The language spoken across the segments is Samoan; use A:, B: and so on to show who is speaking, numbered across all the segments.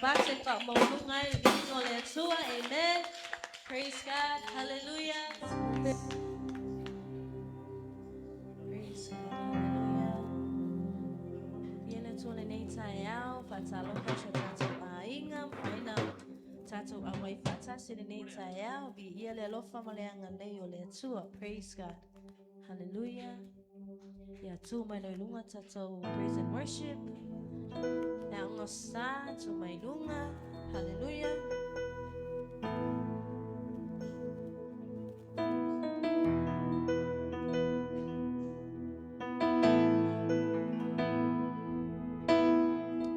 A: Bata e faamaualuga ai le viiga o le Atua. Amen. Praise God. Hallelujah. Praise God. Hallelujah. Viia le Atua i lenei taeao, faatalofa i si o tatou aiga, mafai ona tatou auai faatasi i lenei taeao, viia le alofa ma le agalelei o le Atua. Praise God. Hallelujah. Ia tu mai loa i luga tatou praise and worship. Le aoga sa, tu mai luga. Hallelujah.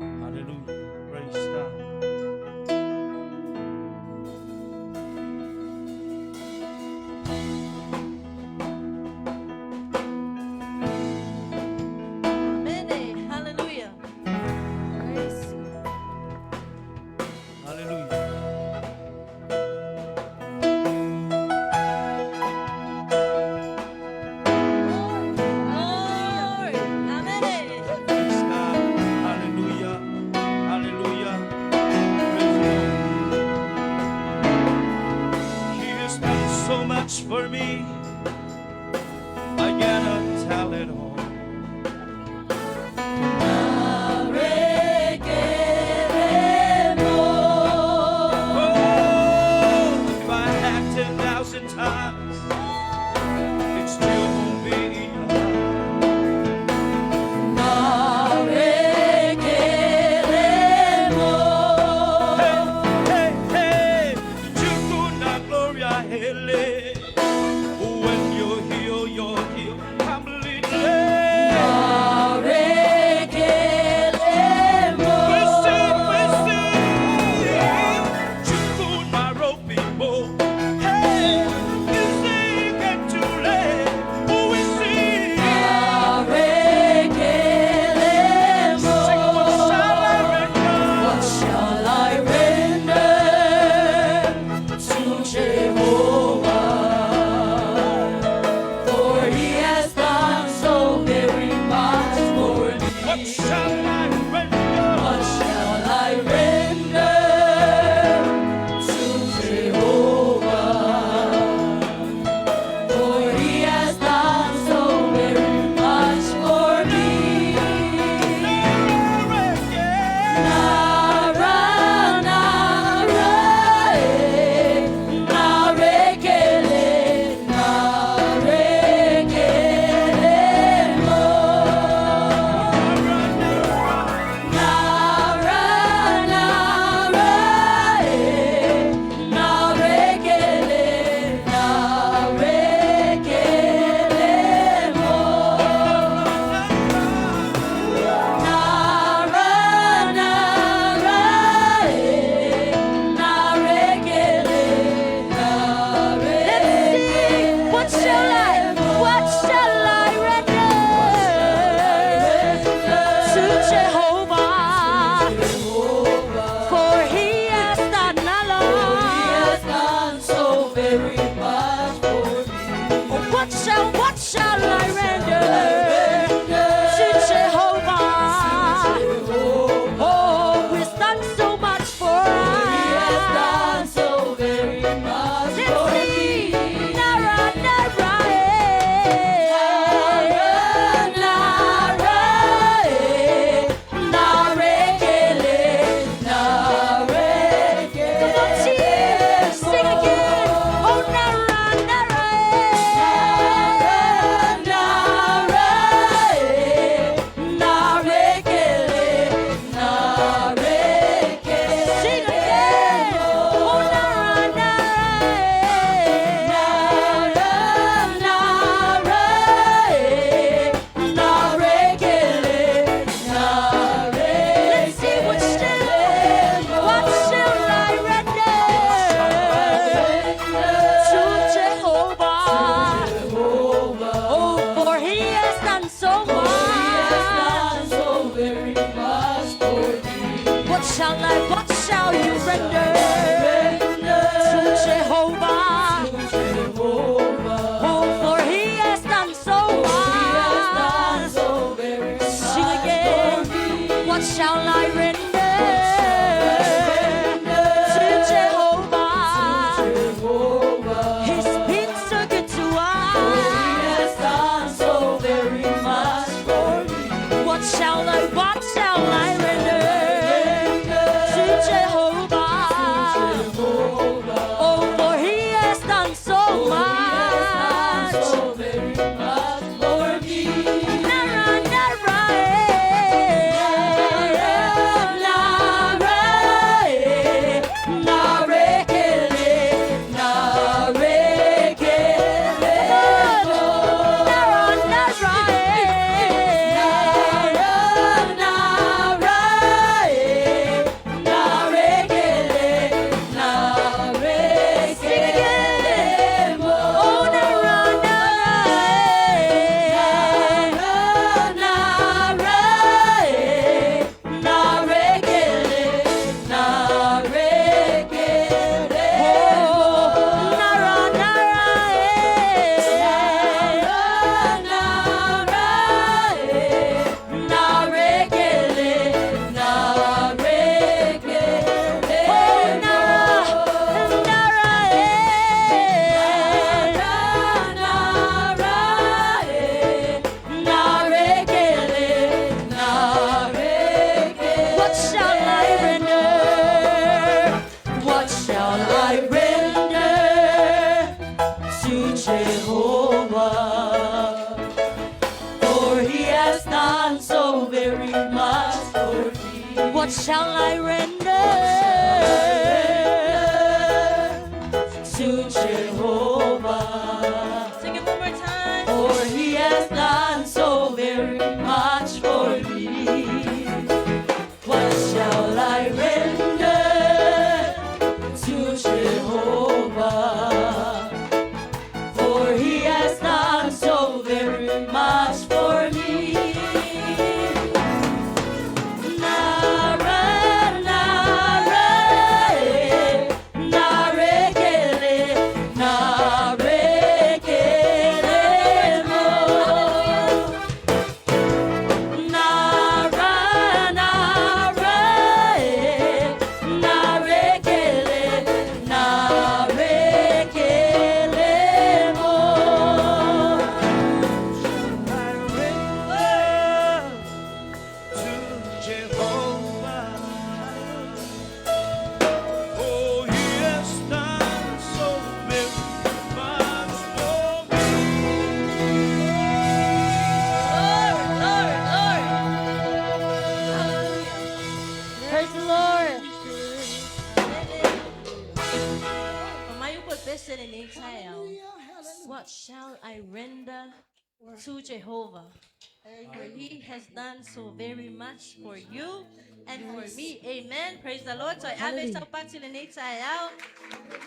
B: Hallelujah. Praise God.
A: Amen. Hallelujah. Praise God.
B: Hallelujah.
A: Glory. Amen.
B: Praise God. Hallelujah. Hallelujah. Praise the Lord. He has done so much for me. I cannot tell it all. Oh, if I had 10,000 times, it still won't be enough. Hey, hey, hey, Chukwu gloria hele. When you're healed, you're healed completely. We sing, Chukwu people. Hey, you sing and too late. We sing. Sing, what shall I render?
C: What shall I render to Jehovah? For he has done so very much for me.
B: What shall I render?
C: What shall I render to Jehovah? For he has done so very much for me. Nara, nara, eh, nara ekele, nara ekele mo. Nara, nara, eh, nara ekele, nara ekele mo. Nara, nara, eh, nara ekele, nara
A: Let's sing. What shall I render to Jehovah? For he has done a
C: He has
A: lot.
C: done so very much for me.
A: What shall I render to Jehovah? Oh, he's done so much for
C: He has
A: us.
C: done so very much
A: Let's
C: for
A: sing.
C: me.
A: Nara, nara, eh.
C: Nara, eh, nara ekele, nara
A: Come on, team. Sing again. Oh, nara, nara, eh.
C: Nara, eh, nara ekele, nara ekele.
A: Sing again. Oh, nara, nara, eh.
C: Nara, nara, eh, nara ekele, nara
A: Let's see what shall I render to Jehovah? Oh, for he has done so much.
C: So very much for me.
A: What shall you render to Jehovah? Oh, for he has done so much.
C: So very
A: Sing again. What shall I render?
C: shall I render to Jehovah? Oh, for he has done so much.
A: For me.
C: Nara, nara, eh.
A: Nara, eh. Narekele, narekele,
C: Nara, nara, eh.
A: Nara, eh. Narekele, narekele,
C: Oh, nara, nara, eh.
A: Nara, eh. Narekele, narekele,
C: Oh, nara, nara, eh. Oh, nara, nara, eh. What shall I render?
A: What shall I render to Jehovah? For he has done so very much for me.
C: What shall I render?
A: To Jehovah.
C: Sing it one more time.
A: For he has done so very much for me. What shall I render to Jehovah? For he has done so very much for me. Nara, nara, eh, narekele, narekele mo. Nara, nara, eh, narekele, narekele mo.
B: To Jehovah. Oh, he has done so very much for me.
A: Glory, glory, glory. Hallelujah.
C: Praise the Lord.
A: What shall I render to Jehovah? For he has done so very much for you and for me. Amen. Praise the Lord. So I ave sa pati le nei taeao.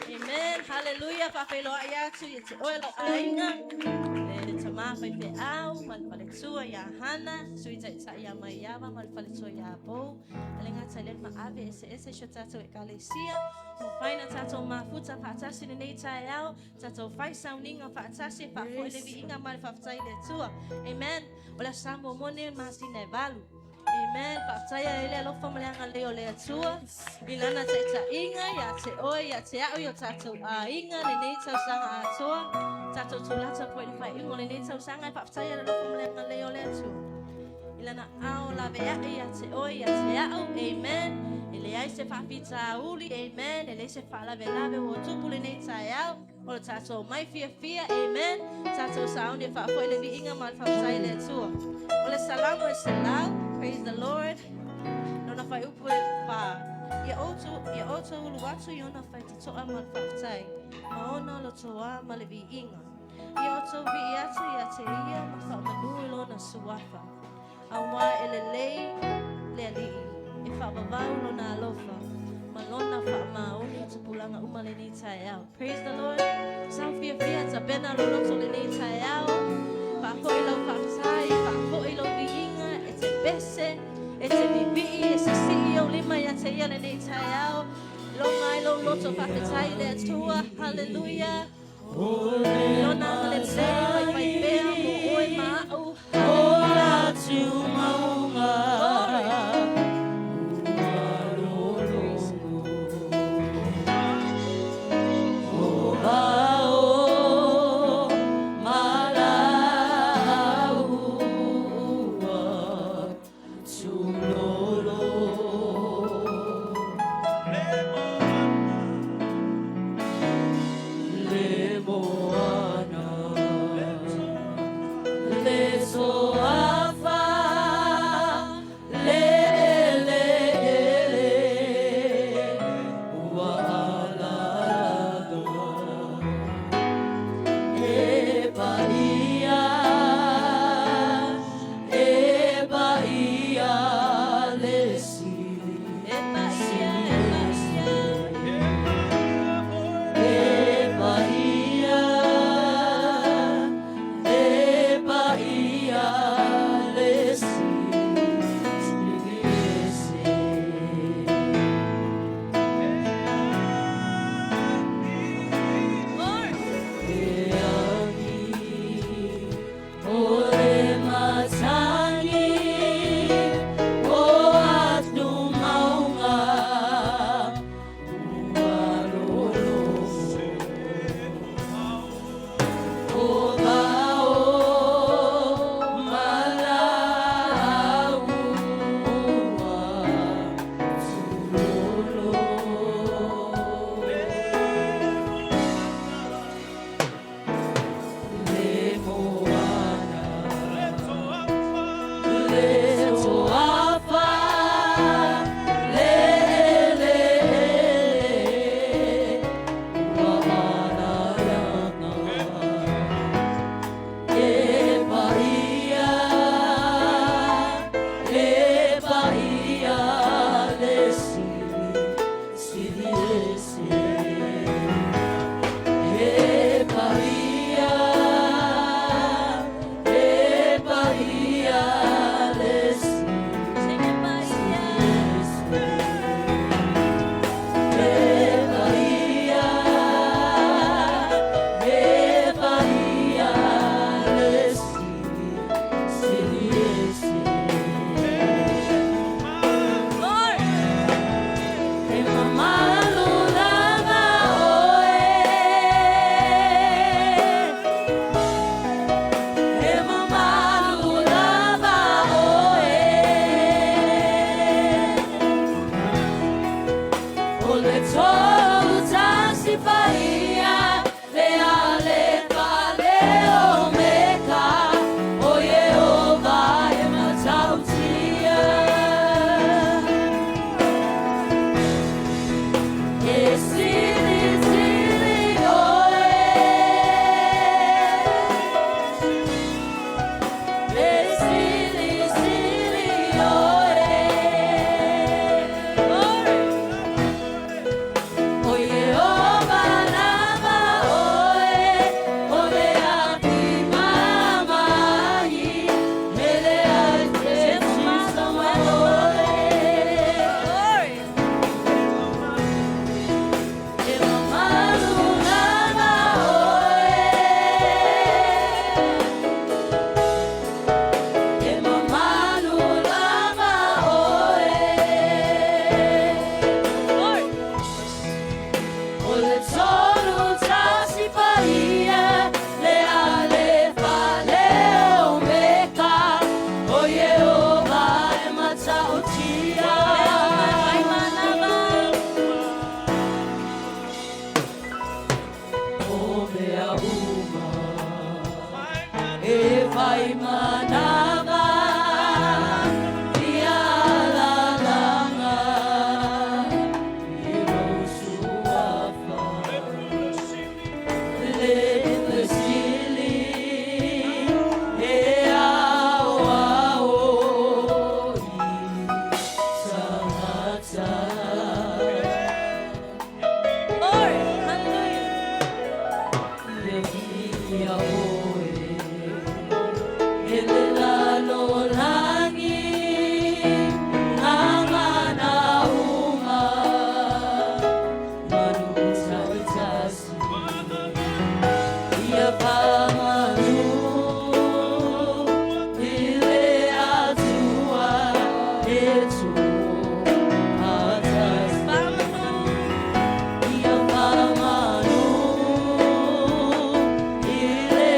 A: Amen. Hallelujah. Whawheloa ia atu i te oe lo ainga. E le tamā whai whe au, ma le whaletua ia Hana, sui tai tai ia Maiava, ma le whaletua ia Apou. Ale ngā tai ma ave ese ese sho tātou e kalesia. Mo whaina tātou mafuta whaatasi le nei taeao, tātou whai sauninga whaatasi, whaafo le viinga ma le whaafatai le tua. Amen. O le sambo mone masina e valu. Amen. Whaafataia e le alofa ma le anga leo le atua. I lana te tainga, ia te oe, ia te au, ia tātou ainga, le nei tausanga atoa. Tātou tūlata po i le whaiungo le nei tausanga, e whaafataia le alofa ma le anga leo le atua. I lana ao la vea ia te oe, ia te au. Amen. E le ai se whaafita uli. Amen. E le se whaalave o tupu le nei tae au. O le tātou mai fia fia. Amen. Tātou sauni e whaafo i le viinga ma le whaaftai le atua. O le salamu e se lau. Praise the Lord. Nona whai upu e wha. Ia outou, ia outou ulu atu i ona whai tatoa ma le whaaftai. Ma ona lo toa ma le viinga. Ia outou vii atu ia te ia ma whaamanu i lona suafa. A wā e le lei le alii. E whaavavau lona alofa. Ma lona whaamaoni tupulanga uma le nei taeao. Praise the Lord. Sau fia fia ta pena loloto le nei taeao. Whaafoi lau whaaftai, whaafoi lau viinga, e te pese, e te bibii, e sisi o lima ia te ia le nei taeao. Longa ai lo loto whaafetai le atua. Hallelujah. Lona anga le lei, wai wai pea, mo oe maau.
C: Ola tu maunga. Ao malaua tulo. moana le soafa le le ele ua alalaga e paia e paia le sili
A: E paia, e paia.
C: E paia, e paia le sili ese.
A: Lord.
C: E agi o le matangi o atu maunga ua lolo. O vao malaua tulolo. Le moana, le toafa, le le ele, ua alalaga. E paia, e paia le sili, sili ese. E paia, e paia le sili
A: Sing e paia.
C: ese. E paia, e paia le sili, sili ese.
A: Lord.
C: E mamalu lava oe. E mamalu lava oe. O le tolu tasi paia, le alefa, le omeka, o Yehova e matautia. E sili sili oe. E sili sili oe.
A: Lord.
C: O Yehova lava oe, o le api mamai, ele ai te tisa oe.
A: Lord.
C: E mamalu lava oe. E mamalu lava oe.
A: Lord.
C: O le tolu tasi paia, le alefa, le omeka, o Yehova e matautia.
A: Vai manava.
C: O mea uma, e vai manava, ia lalanga, i lou suafa. Le sili e ao ao i tagata.
A: Lord. Hallelujah.
C: Ia via oe, ele lalo langi, ngā mana uma, manu tautasi. Ia pamanu i le atua e tū atasi.
A: Pamanu.
C: Ia pamanu i le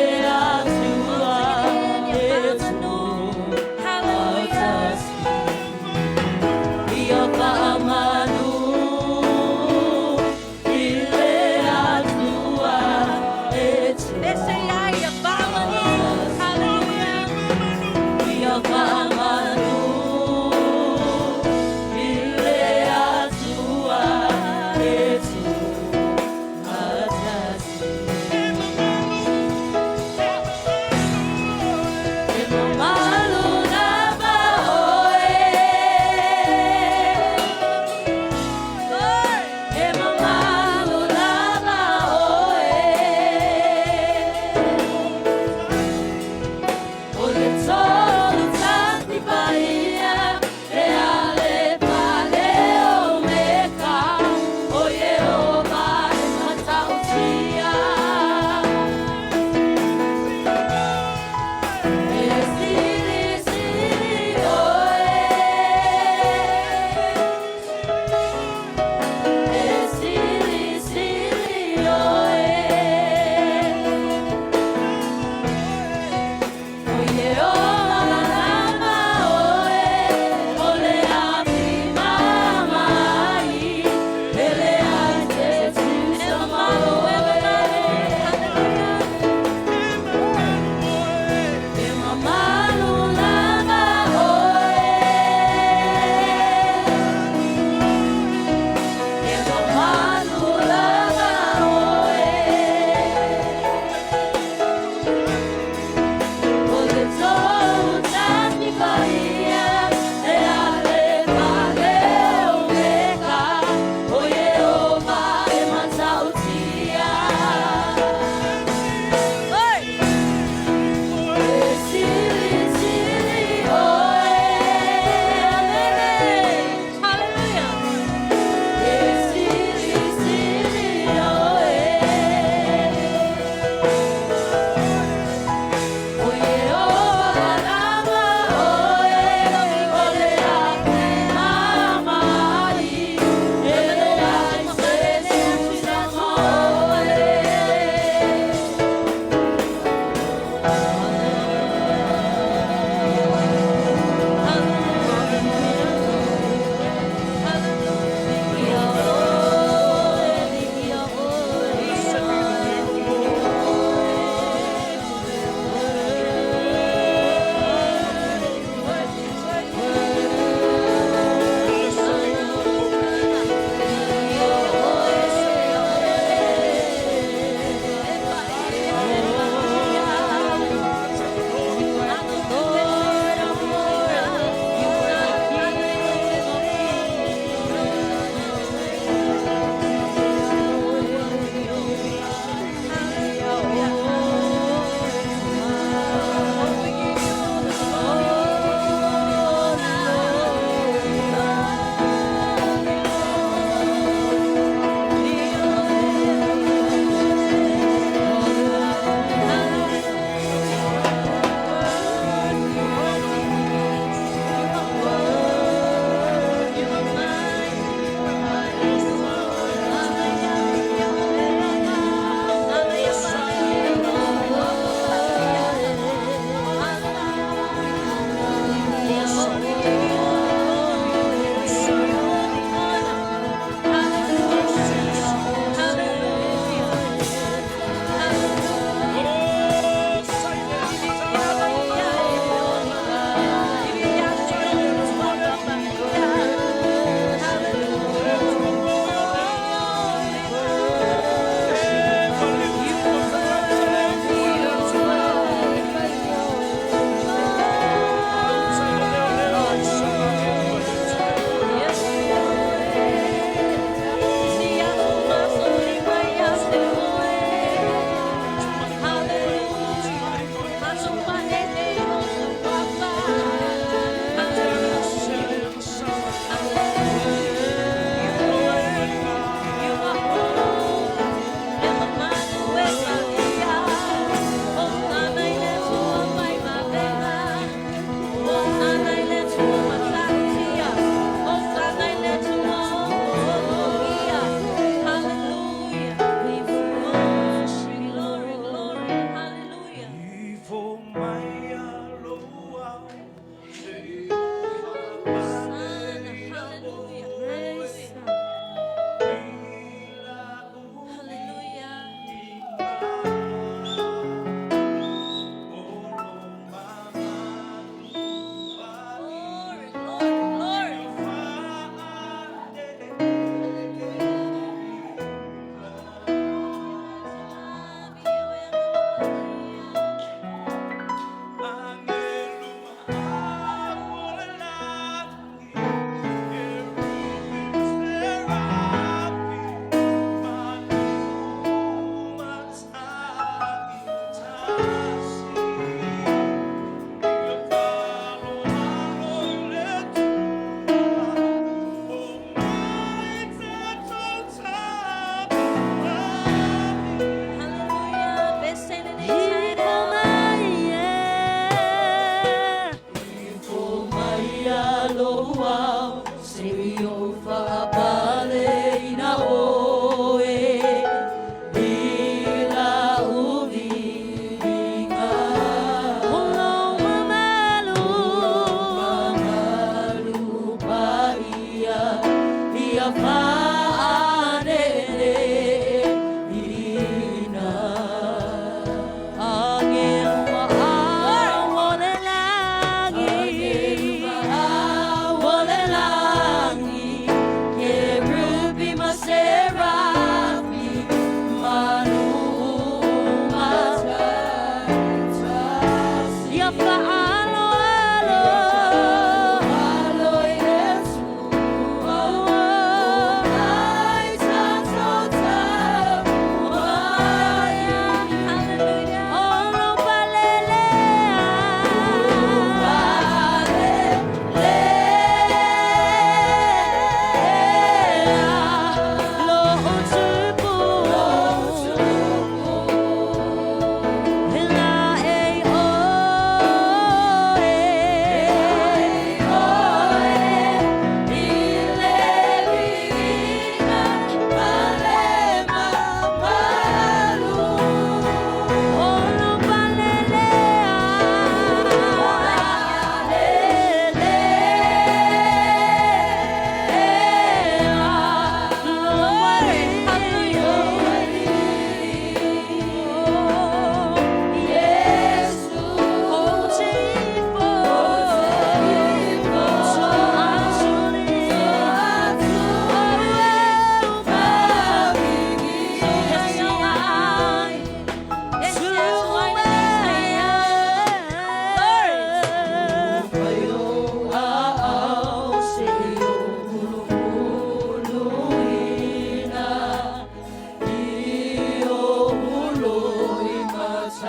A: O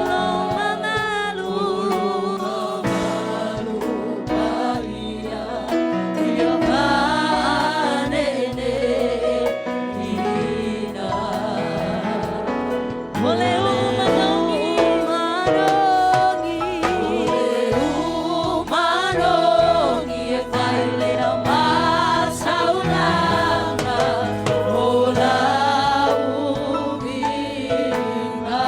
A: lou mamalu.
C: Malu paia ia manene ina.
A: O le umanogi.
C: Manogi, manogi e fai le na masaulanga o la uvinga.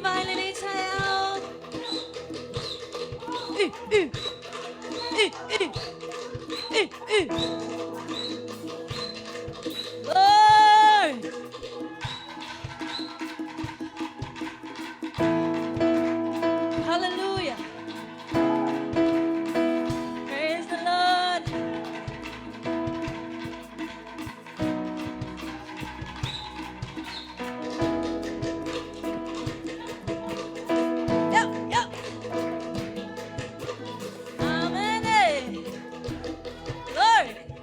A: 9 i lenei taeao. U, u, u, u, u, u. Glory! Hallelujah. Praise the Lord. Yep, yep. Amen. Eh. Glory.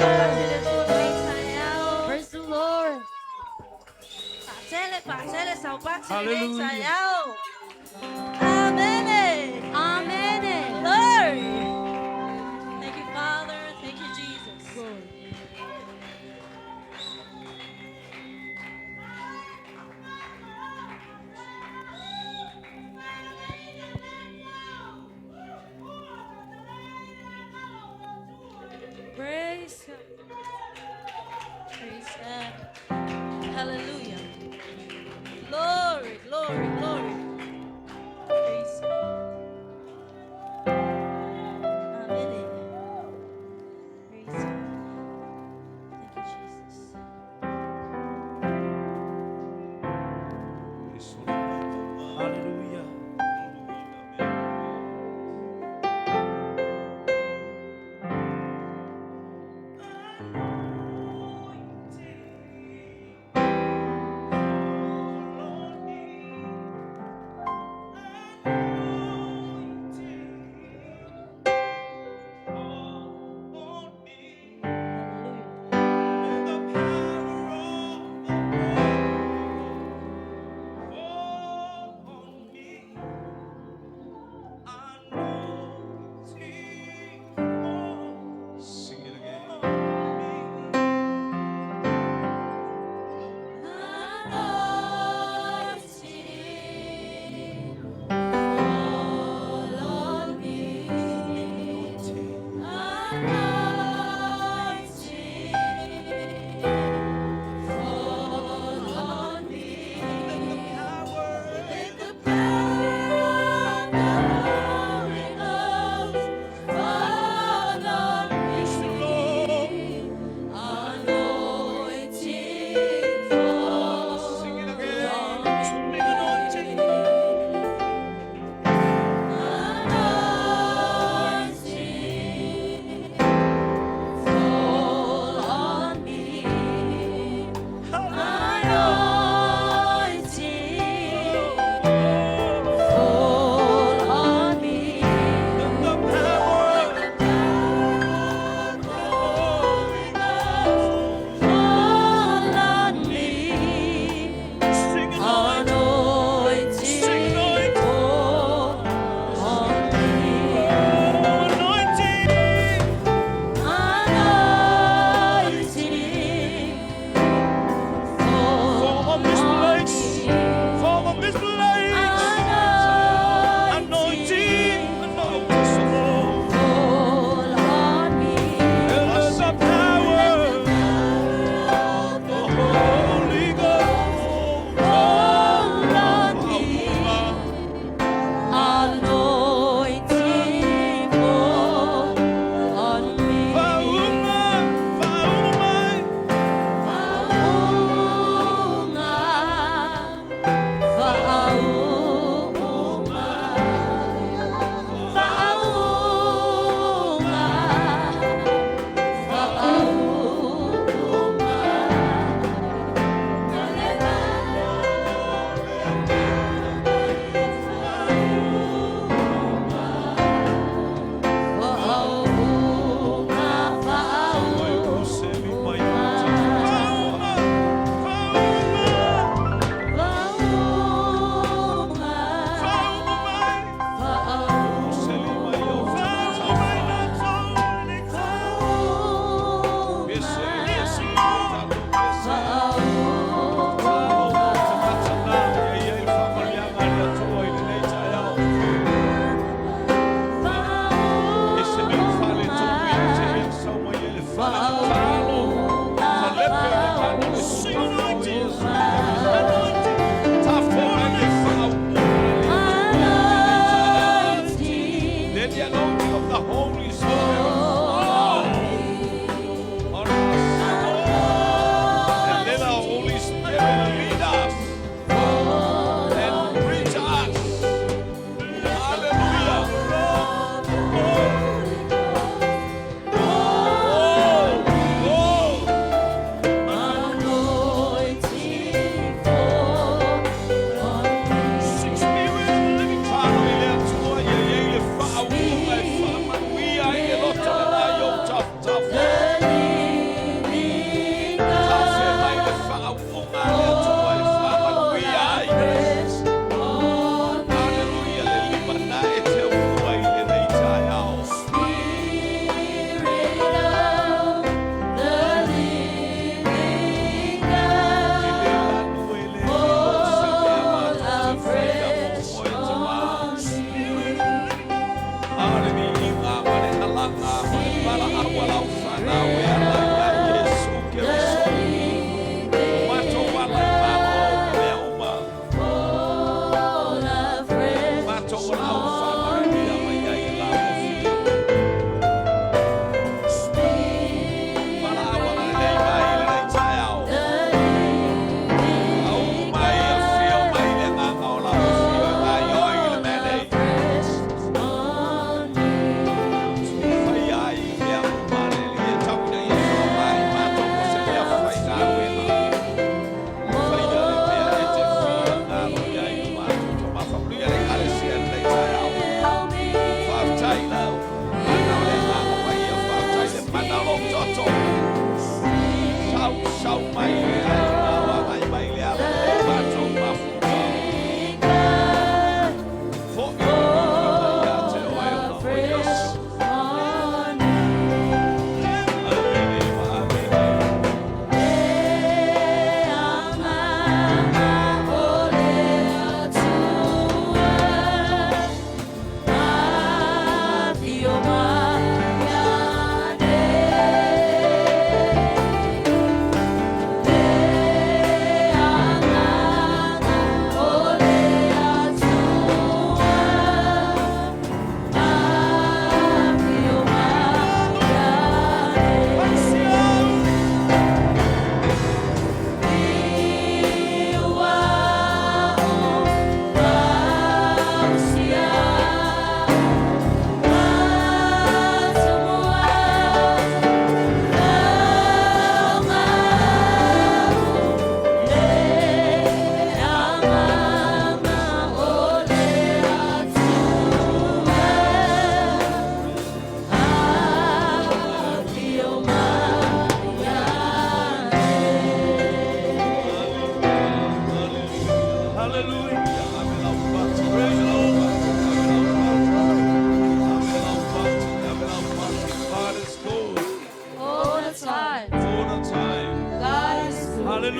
C: Hallelujah. Praise the Lord.
A: Hallelujah. Amen.
C: Amen.
A: Glory. Thank you, Father. Thank you, Jesus.
C: Glory.
A: Praise God. Praise God. Hallelujah. Glory, glory, glory. Praise God. Amen. Praise God. Thank you, Jesus.
B: Hallelujah.
A: Hallelujah.
B: Sing it again.
C: Anointing fall on me. Anointing fall on me. Let the power of the Holy Ghost fall on me. Anointing fall
B: Sing it again.
C: on me. Anointing fall on me. Anointing fall on me.
B: The power.
C: The power of the Holy Ghost fall on me.
B: Sing it.
C: Anointing fall on me.
B: Anointing.
C: Anointing fall
B: Fall on this
C: on
B: place.
C: me.
B: Fall on this place. Anointing. Anointing.
C: Fall on me.
B: Let the power. The Holy Ghost.
C: Fall on me. Anointing fall on me.
B: Fauma, fauma.
C: Faunga, faunga, faunga, faunga. Faunga, faunga.
B: Fauma,
C: Faunga,
B: fauma. Let the anointing of the Holy Spirit fall on us. And let our Holy Spirit lead us and preach us. Hallelujah. Oh, oh.
C: Anointing
B: Spirit of the living God.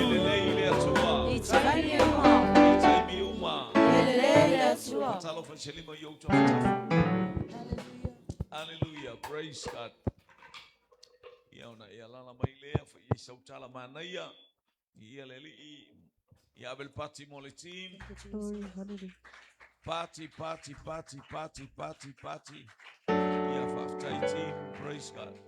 B: E lelei le Atua.
C: I taimi uma.
B: I taimi uma.
C: E lelei le Atua.
B: Talofa i se lima i ou tafatafa. Hallelujah. Praise God. Ia ona e alala mai lea, fai i sau tala manaia. Ia le alii. Ia ave le pati mo le team.
D: Glory, hallelujah.
B: Party, party, party, party, party, party. Ia faafetai team. Praise God.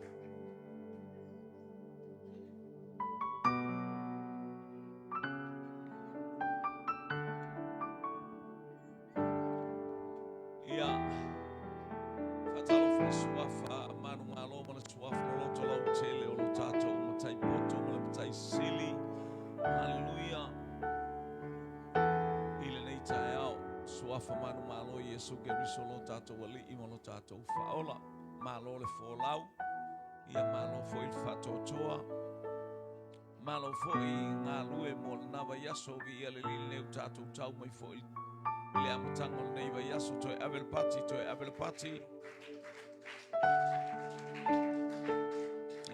B: Ia, faatalofa i le Suafa manumalo ma le Suafa loloto lautele o lo tatou Matai poto ma le Matai Sili. Haleluia. I lenei taeao, Suafa manumalo Iesu Keriso lo tatou Alii ma lo tatou Faaola. Malo le folau, ia malo foi le faatoatoa. Malo foi galue mo lena vaiaso, viia le Alii lenei ua tatou tau mai foi i le amataga o lenei vaiaso. Toe ave le pati, toe ave le pati.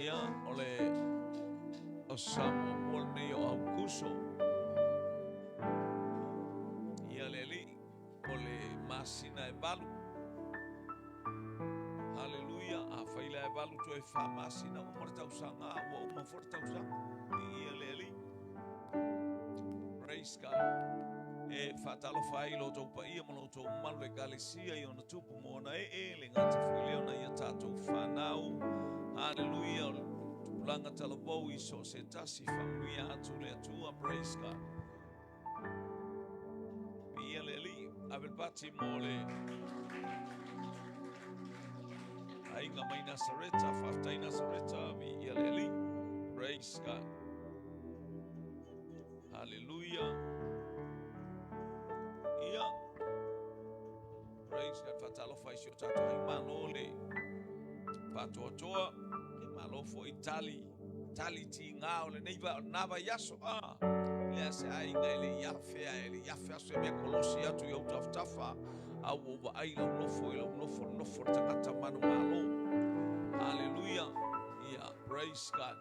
B: Ia, o le aso muamua lenei o Aukuso. Ia le Alii, o le masina e 8. Haleluia, afai la e 8 toe 4 masina uma le tausaga, ua uma foi le tausaga. Viia le Alii. Praise God. E faatalofa ai lo outou paia ma lo outou mamalu le Ekalesia i ona tupu ma ona ee, le gata foi lea ona ia tatou fanau. Haleluia, o le tupulaga talavou i so o se tasi, faamanuia atu le Atua. Praise God. Viia le Alii. Ave le pati mo le aiga mai Nasareta. Faafetai Nasareta. Viia le Alii. Praise God. Haleluia. Ia. Praise God. Faatalofa i si o tatou ai. Malo le faatoatoa. Malo foi tali. Tali tiga o lenei va, na vaiaso. Ah, lea se aiga e le i afea, e le i afe aso e mea kolosi atu i ou tafatafa. Au ua vaai lau nofo i lau nofo, nofo le tagata manumalo. Haleluia. Ia, praise God.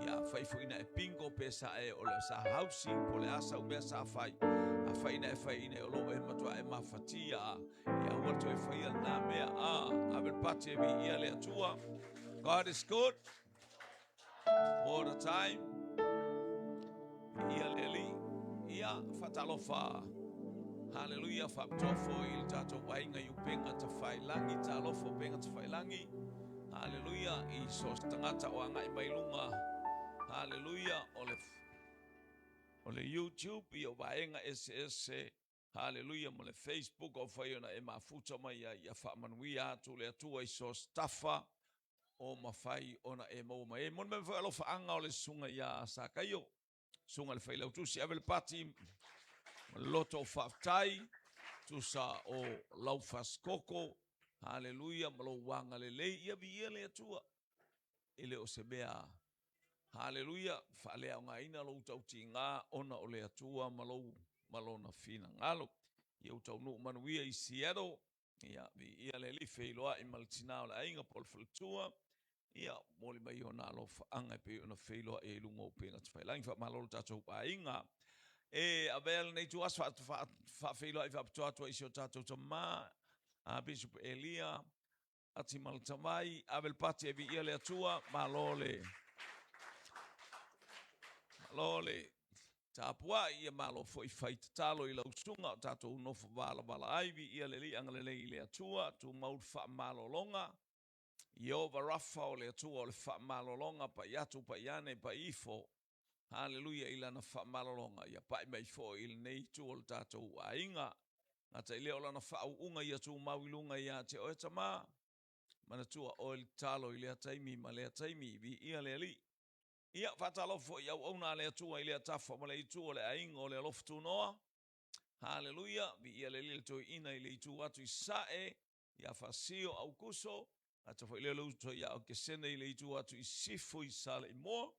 B: Ia, fai foi na e bingo pe sa e o le sa housing po le asa u mea sa fai. A fai na e fai ina e o loo e matua e mafatia a. Ia aua toe faia lena mea. Ah, ave le pati e viia le Atua. God is good all the time. Ia le Alii. Ia, faatalofa. Haleluia, faapitoa foi i le tatou aiga i upega tafailagi, talofa upega tafailagi. Haleluia, i so o se tagata o agai mai luga. Haleluia, o le o le YouTube ia o vaega eseese. Haleluia, ma le Facebook o fai ona e mafuta mai ai. Ia faamanuia atu le Atua i so o se tafa o mafai ona e maua mai ai. Mo le mea foi alofaaga o le susuga ia Sakaio, susuga i le Failautusi, ave le pati ma le loto o faafetai, tusa o lau fasikoko, haleluia, ma lou agalelei, ia viia le Atua. E le o se mea, haleluia, faaleaogaina lou tautiga ona o le Atua ma lou ma lona finagalo. Ia ou taunuu manuia i Seattle, ia, viia le Alii, feiloai ma le tina o le aiga po o le faletua, ia, momoli mai ona alofaaga e pei ona feiloai ai i luga o upega tafailagi. Faamalo le tatou aiga. E avea lenei ituaso faafeiloai faapitoa atu ai i si o tatou tama, a Bishop Elia Atimaltavai, ave le pati e viia le Atua, malo le malo le tapuai, ia malo foi fai tatalo i lau susuga o tatou nofo valavala ai, viia le Alii, agalelei i le Atua, tumau le faamalologa, Ieova Rafa o le Atua o le faamalologa, pai atu, pai ane, pai ifo, haleluia i lana faamalologa, ia pai mai foi i lenei itu o le tatou aiga. Gata i lea o lana faauuga ia tumau i luga ia te oe tama, manatua oe le tatalo i lea taimi ma lea taimi, viia le Alii. Ia, faatalofa foi i auauna a le Atua i lea tafa ma le itu o le aiga o le alofa tunoa. Haleluia, viia le Alii le toeaina i le itu atu i Sasae, ia Faasio Aukuso, gata foi lea o le uso ia Aukesene i le itu atu i Sisifo i Saleimoa,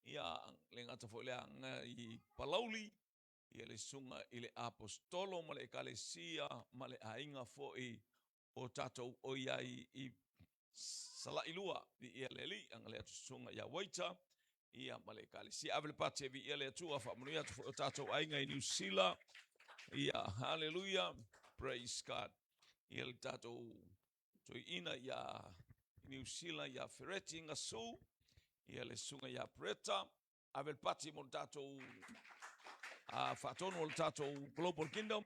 B: ia le gata foi lea i Palauli, ia le susuga i le Aposetolo ma le Ekalesia ma le aiga foi o tatou o i ai i Salailua, viia le Alii, agalelei atu susuga ia Waita. Ia, ma le Ekalesia. Ave le pati e viia le Atua, faamanuia atu foi o tatou aiga i Niu Sila. Ia, haleluia, praise God. Ia le tatou toeaina ia Niu Sila ia Fereti Gasu, ia le susuga ia Bretta. Ave le pati mo le tatou faatonu o le tatou Global Kingdom.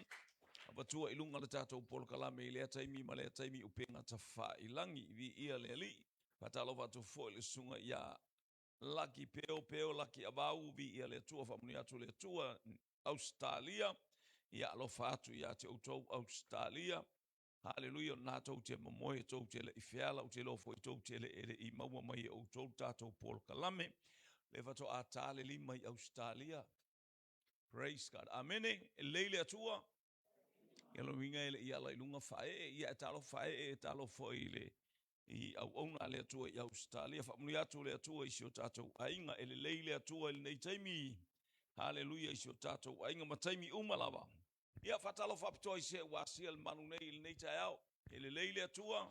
B: Avatua i luga le tatou polokalame i lea taimi ma lea taimi upega tafailagi. Viia le Alii. Faatalofa atu foi le susuga ia Laki Peo Peo Laki Avau, viia le Atua, faamanuia atu le Atua, Ausetalia, ia alofa atu ia te outou Ausetalia. Haleluia, o lena tou te momoe, tou te le i feala, ou te iloa foi tou te le e le i maua mai e outou le tatou polokalame. Lea faatoa ta le 5 i Ausetalia. Praise God. Amene. E lelei le Atua. Ia lona uiga e le i ala i luga faaee, ia e talofa faaee, e talofa foi i le i auauna a le Atua i Ausetalia. Faamanuia atu le Atua i si o tatou aiga. E lelei le Atua i lenei taimi. Haleluia i si o tatou aiga ma taimi uma lava. Ia faatalofa faapitoa i se ua asia le malu nei i lenei taeao. E lelei le Atua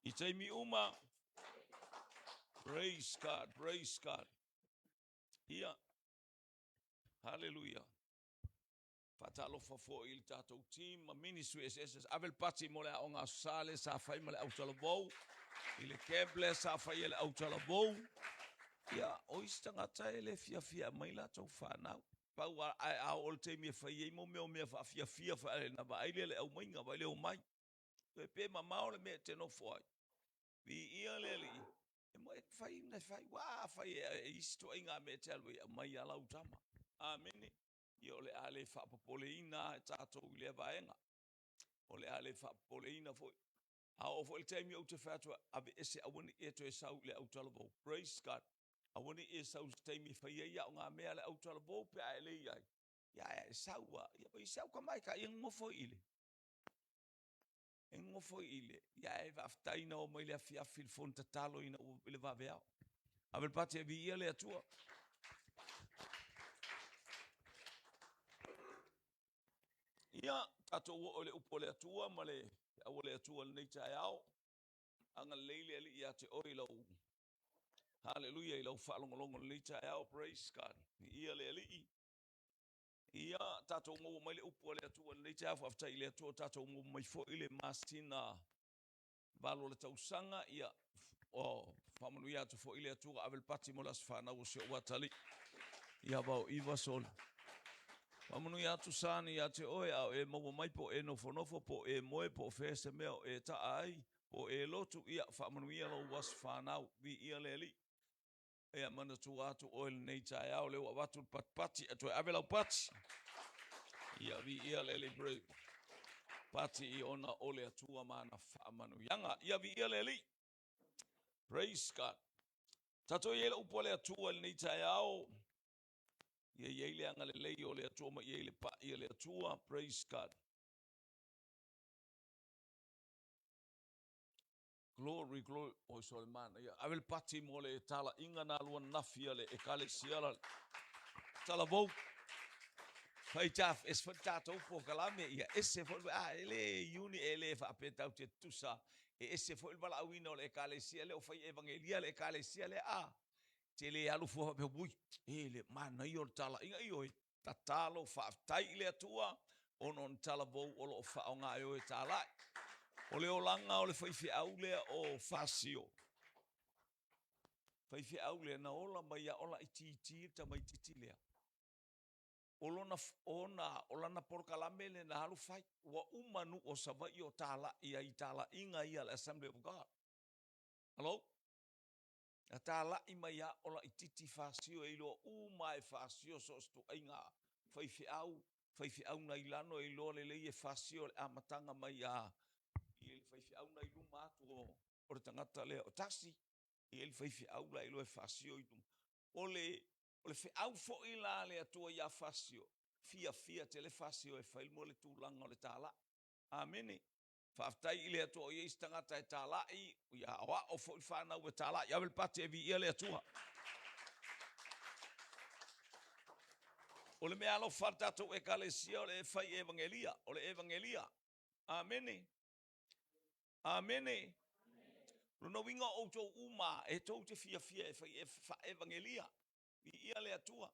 B: i taimi uma. Praise God, praise God. Ia, haleluia. Faatalofa foi i le tatou team ma ministry eseese. Ave le pati mo le aoga Aso Sa lea sa fai ma le autalavou, i le camp lea sa fai e le autalavou. Ia, o isi tagata e le fiafia e aumai latou fanau. Pau a, ae a oo i le taimi e fai ai mo mea o mea faafiafia, na vaai lea i le aumaiga, vaai lea omai. Toe pe mamao le mea e te nofo ai. Viia le Alii. E mo e fai na fai, ua afai e isi ituaiga mea e te alu ai, aumai lava lau tama. Amene. Ia o le a le faapopoleina lava e tatou i lea vaega. O le a le faapopoleina foi. A oo foi le taimi ou te fai atu, aveese aua ne i e toe sau i le autalavou. Praise God. Aua ne i e sau i se taimi e fai ai aogamea a le autalavou pe a e le i ai. Ia ae e sau lava. Ia ma isi au tamaitai e nonofo i le e nonofo i le, ia ae faafetai na oo mai le afiafi i le fono tatalo ina ua i le vaveao. Ave le pati e viia le Atua. Ia, tatou oo i le upu a le Atua ma le feau a le Atua i lenei taeao. Agalelei le Alii ia te oe i lau Haleluia i lau faalogologo i lenei taeao. Praise God. Viia le Alii. Ia, tatou maua mai le upu a le Atua i lenei taeao. Faafetai i le Atua, tatou maua mai foi le masina 8 o le tausaga. Ia, oh, faamanuia atu foi le Atua, ave le pati mo le aso fanau o si ou atalii. Ia vao iva sole. Faamanuia atu Sani ia te oe, a o e maua mai po o e nofonofo, po o e moe, po o fea se mea o e taa ai, po o e lotu, ia, faamanuia lou aso fanau. Viia le Alii. Ia manatua atu oe lenei taeao, lea ua avatu le patipati, e toe ave lau pati. Ia viia le Alii praise. Pati i ona o le Atua ma ana faamanuiaga. Ia viia le Alii. Praise God. Tatou i ai le upu a le Atua i lenei taeao. Ia i ai le agalelei o le Atua ma ia i le pai a le Atua. Praise God. Glory, glory. Oi sole manaia. Ave le pati mo le talaiga na alu ananafi a le Ekalesia la talavou. Fai ta, ese foi le tatou polokalame, ia ese foi le, a, e le uni, e le faapea tatou te tutusa, e ese foi le valaauina o le Ekalesia lea o fai evangelia le Ekalesia lea, a, te le alu fua faapea, ui, e le manaia o le talaiga, ioe, Tatalo, faafetai i le Atua ona o ni talavou o lo o faaaoga e o e talai. O le olaga o le faifeau lea o Fasio. Faifeau lea na ola mai a o laitiiti le tamaitiiti lea. O lona, ona, o lana polokalame lea na alu fai. Ua uma nuu o Savaii o talai ai i talaiga ia a le Assembly of God. Hello? Na talai mai a o laititi Fasio e iloa uma e Fasio so o se tuaiga faifeau, faifeau nai lano e iloa lelei e Fasio le amataga mai a i le faifeau nai luma atu o, o le tagata lea o tasi, e i ai le faifeau la e iloa e Fasio i luma. O le, o le feau foi la a le Atua ia Fasio, fiafia tele Fasio e fai mo le tulaga o le talai. Amene. Faafetai i le Atua o i ai se tagata e talai, ia aoao foi le fanau e talai. Ave le pati e viia le Atua. O le mea alofa a le tatou Ekalesia o le fai evangelia, o le evangelia. Amene. Amene. Lona uiga o outou uma e tou te fiafia e fai e faaevagelia. Viia le Atua.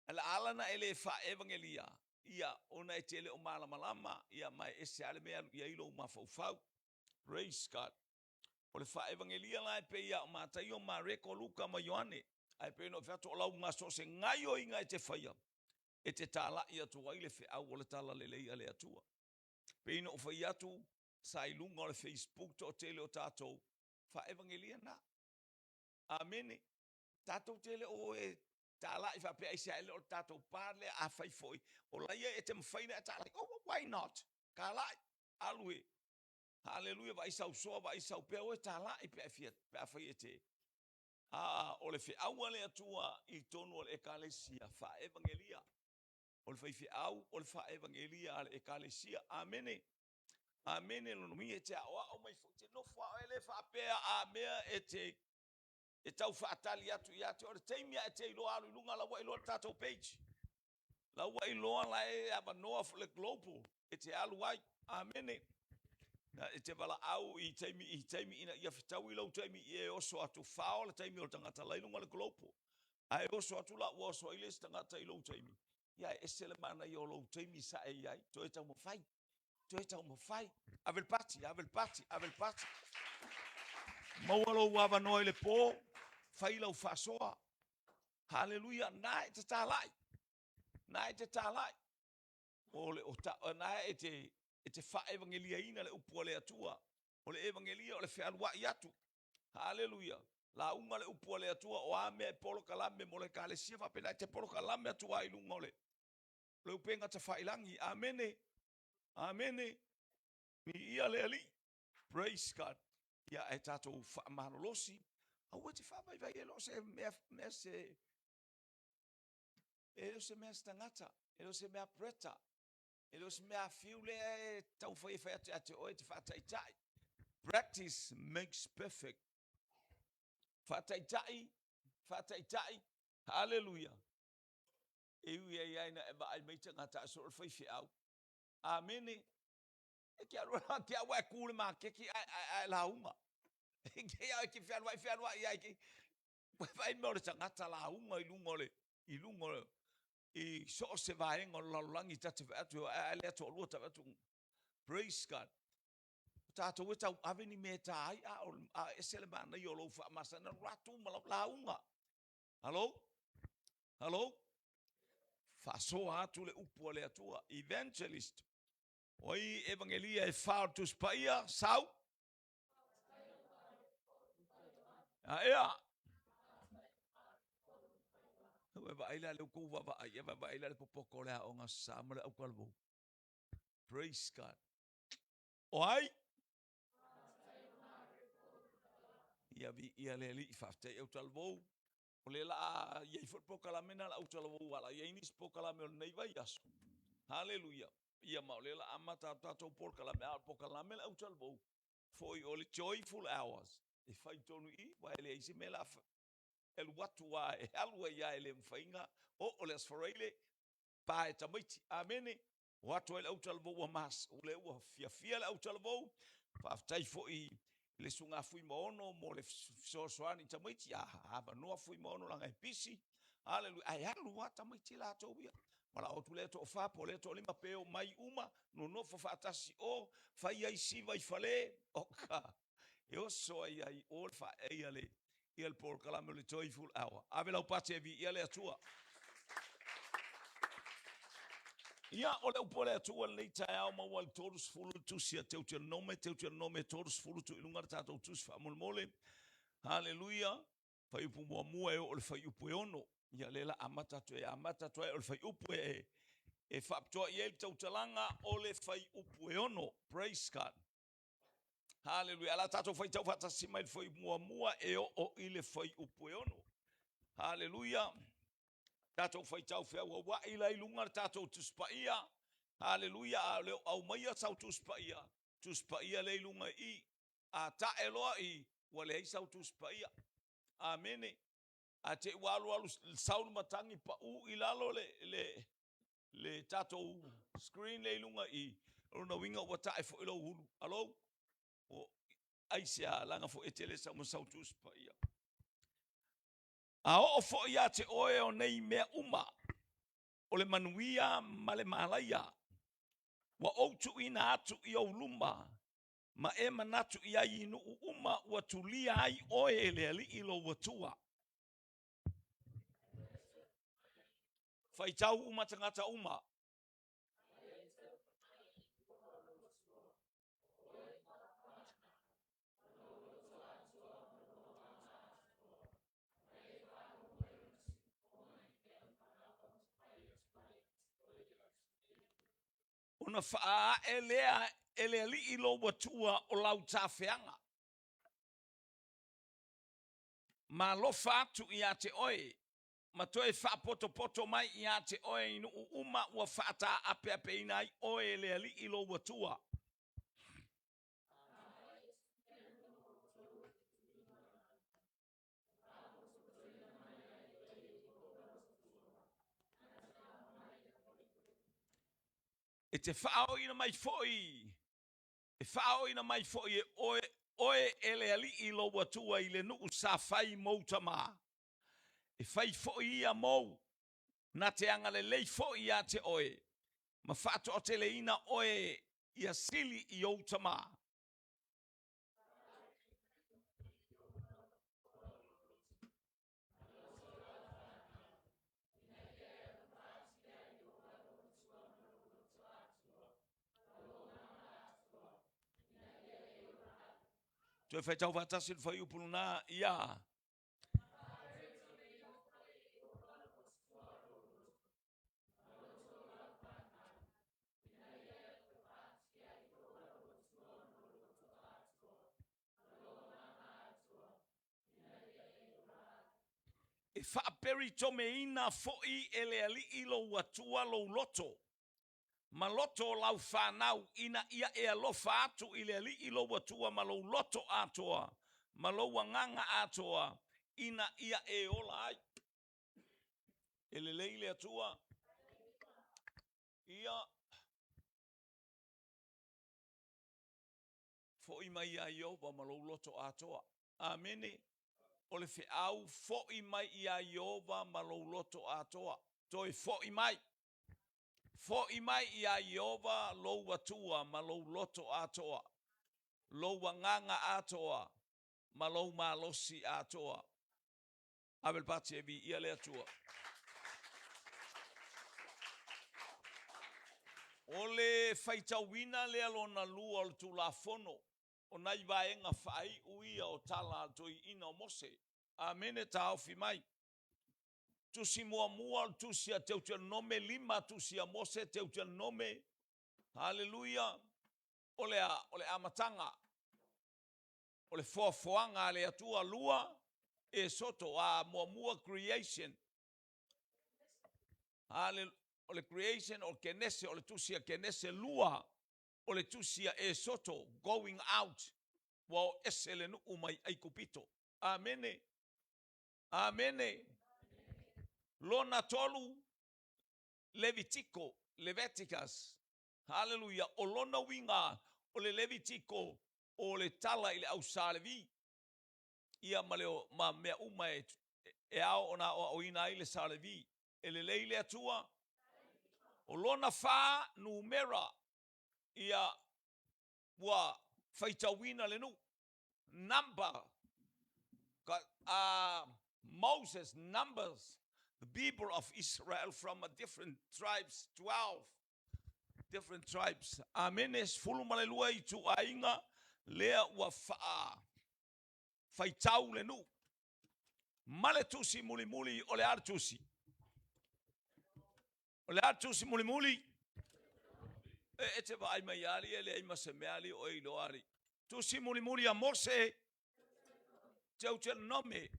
B: Ae la ala na e le faaevagelia, ia, ona e te le o malamalama, ia, ma e ese lava le mea e alu i ai lou mafaufau. Praise God. O le faaevagelia la e pei lava o Mataio, Mareko, Luka ma Ioane. Ae pei ona ou fai atu, o lau so o se gaioiga e te faia, e te talai atu ai le feau o le talalelei a le Atua. Pei ona ou fai atu, sa i luga o le Facebook toatele o tatou, faaevagelia na. Amene. Tatou te le o e talai faapea aisea e le o le tatou pa lea afai foi o laia e te mafai ona e talai. Oh, why not? Talai, alu e. Haleluia, vaai sau soa, vaai sau pea, o e talai pe a fia, pe afai e te. A, o le feau a le Atua i totonu o le Ekalesia, faaevagelia. O le faifeau o le faaevagelia a le Ekalesia. Amene. Amene. Lona uiga e te aoao mai foi, te nofo lava oe le faapea a mea e te e tau faatali atu ia te oe. O le taimi lava e te iloa alu i luga, la ua iloa le tatou page. La ua iloa la e avanoa le global e te alu ai. Amene. Na e te valaau i taimi i taimi ina ia fetaui lou taimi i e oso atu fao le taimi o le tagata la i luga o le global. A e oso atu la ua oso ai le isi tagata i lou taimi, ia e ese le manaia o lou taimi sa e i ai, toe taumafai, toe taumafai. Ave le pati, ave le pati, ave le pati. Maua lou avanoa i le po, fai lau faasoa. Haleluia, na e te talai, na e te talai. O le, o ta, na e te, e te faaevangeliaina le upu a le Atua. O le evangelia o le fealuai atu. Haleluia. Lauga le upu a le Atua, o a mea e polokalame mo le Ekalesia faapena e te polokalame atu lava i luga o le, le upega tafailagi. Amene. Amene. Viia le Alii. Praise God. Ia ae tatou faamalolosi, aua e te faavaivai e le o se mea, mea se, e le o se mea se tagata, e le o se mea preta, e le o se mea afiu lea e taufai e fai atu ia te oe e te faataitai. Practice makes perfect. Faataitai, faataitai, haleluia. E ui ai ai na e vaai mai tagata a soo le faifeau. Amene. E te alu te au e ku le maketi ae ae ae lauga. E te au e te fealuai fealuai ai ke. Vaai mea o le tagata lauga i luga o le i luga o i so o se vaega o le lalolagi ta te vaai atu ae le toalua ta vaai atu. Praise God. O tatou e tau ave ni mea e ta ai a o a ese le manaia o lou faamasani alu atu ma lau lauga. Hello? Hello? Faasoa atu le upu a le Atua. Evangelist. O ai evangelia e fa o le Tusi Paia? Sau. A ea. Ua vaai la le kou vaavaai, e vaavaai la le popoto o le aoga sa ma le aukalvou. Praise God. O ai? Ia viia le Alii, faafetai autalvou. O lea la a i ai foi le polokalame na le autalavou ala i ai nisi polokalame o lenei vaiaso. Haleluia. Ia ma o lea la amata atu tatou polokalame, a o le polokalame le autalavou foi o le Joyful Hours e fai tonu i i, aua e leai se mea la e alu atu a e alu ai a e le mafai ona oo le Aso Faraile pa e tamaiti. Amene. O atu ai le autalavou ua mas, o lea ua fiafia le autalavou. Faafetai foi i le susuga Fuimaono mo le fesoasoani i tamaiti. A avanoa Fuimaono leaga e pisi. Haleluia. Ae alu lava tamaiti latou ia. Valaau atu lea toafa po o lea toalima pe omai uma, nonofo faatasi o, fai ai siva i fale, oka, e oso ai ai o le faaeia le, ia le polokalame o le Joyful Hour. Ave lau pati e viia le Atua. Ia, o le upu a le Atua lenei taeao maua le 30 le tusi a Teuteronome, Teuteronome 30 tuu i luga le tatou tusi faamolemole. Haleluia. Fuaiupu muamua e oo i le fuaiupu e 6. Ia, lea la amata atu e amata atu ai o le fuaiupu e e faapitoa i ai le tautalaga o le fuaiupu e 6. Praise God. Haleluia. Ala tatou faitau faatasi mai le fuaiupu muamua e oo i le fuaiupu e 6. Haleluia. Tatou faitau feauauai la i luga le tatou Tusi Paia. Haleluia. A o le o aumaia sau Tusi Paia, Tusi Paia lea i luga i i. A tae loa i, ua leai sau Tusi Paia. Amene. A te i ua alu alu sau le matagi pau i lalo le, le, le tatou screen lea i luga i, o lona uiga ua tae foi lou ulu. Alo? Aisea, leaga foi e tele sau ma sau Tusi Paia. A oo foi ia te oe o nei mea uma, o le manuia ma le malaia, ua ou tuuina atu i ou luma, ma e manatu i ai i nuu uma ua tulia ai oe e le Alii lou Atua. Faitau uma tagata uma. Ona faaee lea e le Alii lou Atua o lau tafeaga, ma alofa atu ia te oe, ma toe faapotopoto mai ia te oe i nuu uma ua faataapeapeina ai oe e le Alii lou Atua. E te faaoina mai foi, e faaoina mai foi e oe, oe e le Alii lou Atua i le nuu sa fai mou tamā, e fai foi ia mou, na te agalelei foi ia te oe, ma faatoateleina oe ia sili i ou tamā. Toe faitau faatasi le fuaiupu lena, ia. E faaperitomeina foi e le Alii lou Atua lou loto, ma loto o lau fanau, ina ia e alofa atu i le Alii lou Atua ma lou loto atoa, ma lou agaga atoa, ina ia e ola ai. E lelei le Atua. Ia, foi mai ia Ieova ma lou loto atoa. Amene. O le feau, foi mai ia Ieova ma lou loto atoa. Toe foi mai. Foi mai ia Ieova lou Atua ma lou loto atoa, lou agaga atoa, ma lou malosi atoa. Ave le pati e viia le Atua. O le faitauina lea lona lua o le Tulafono, o nai vaega faaiu ia o tala a le toeaina o Mose. Amene, taofi mai. Tusi muamua o le tusi a Teutelonome, 5 tusi a Mose, Teutelonome, haleluia, o le a? O le amataga, o le foafoaga a le Atua. 2, Esoto, a muamua creation. Hallelujah. O le creation o Kenese, o le tusi a Kenese. 2, o le tusi a Esoto, going out, ua o ese le nuu mai Aikupito. Amene. Amene. Lona tolu, Levitiko, Leviticus. Hallelujah. O lona uiga o le Levitiko, o le tala i le au Sa Levi. Ia ma le ma mea uma e ao ona aoaoina ai le Sa Levi. E lelei le Atua. O lona fa, Numera. Ia ua faitauina le nuu. Number. Moses numbers the people of Israel from a different tribes, 12 different tribes. Amene, 12 ituaiga lea ua faa faitau le nuu. Ma le tusi mulimuli, o le a le tusi? O le a le tusi mulimuli? E te vaai mai ali e leai ma se mea ali o e iloa ali. Tusi mulimuli a Mose, Deuteronome.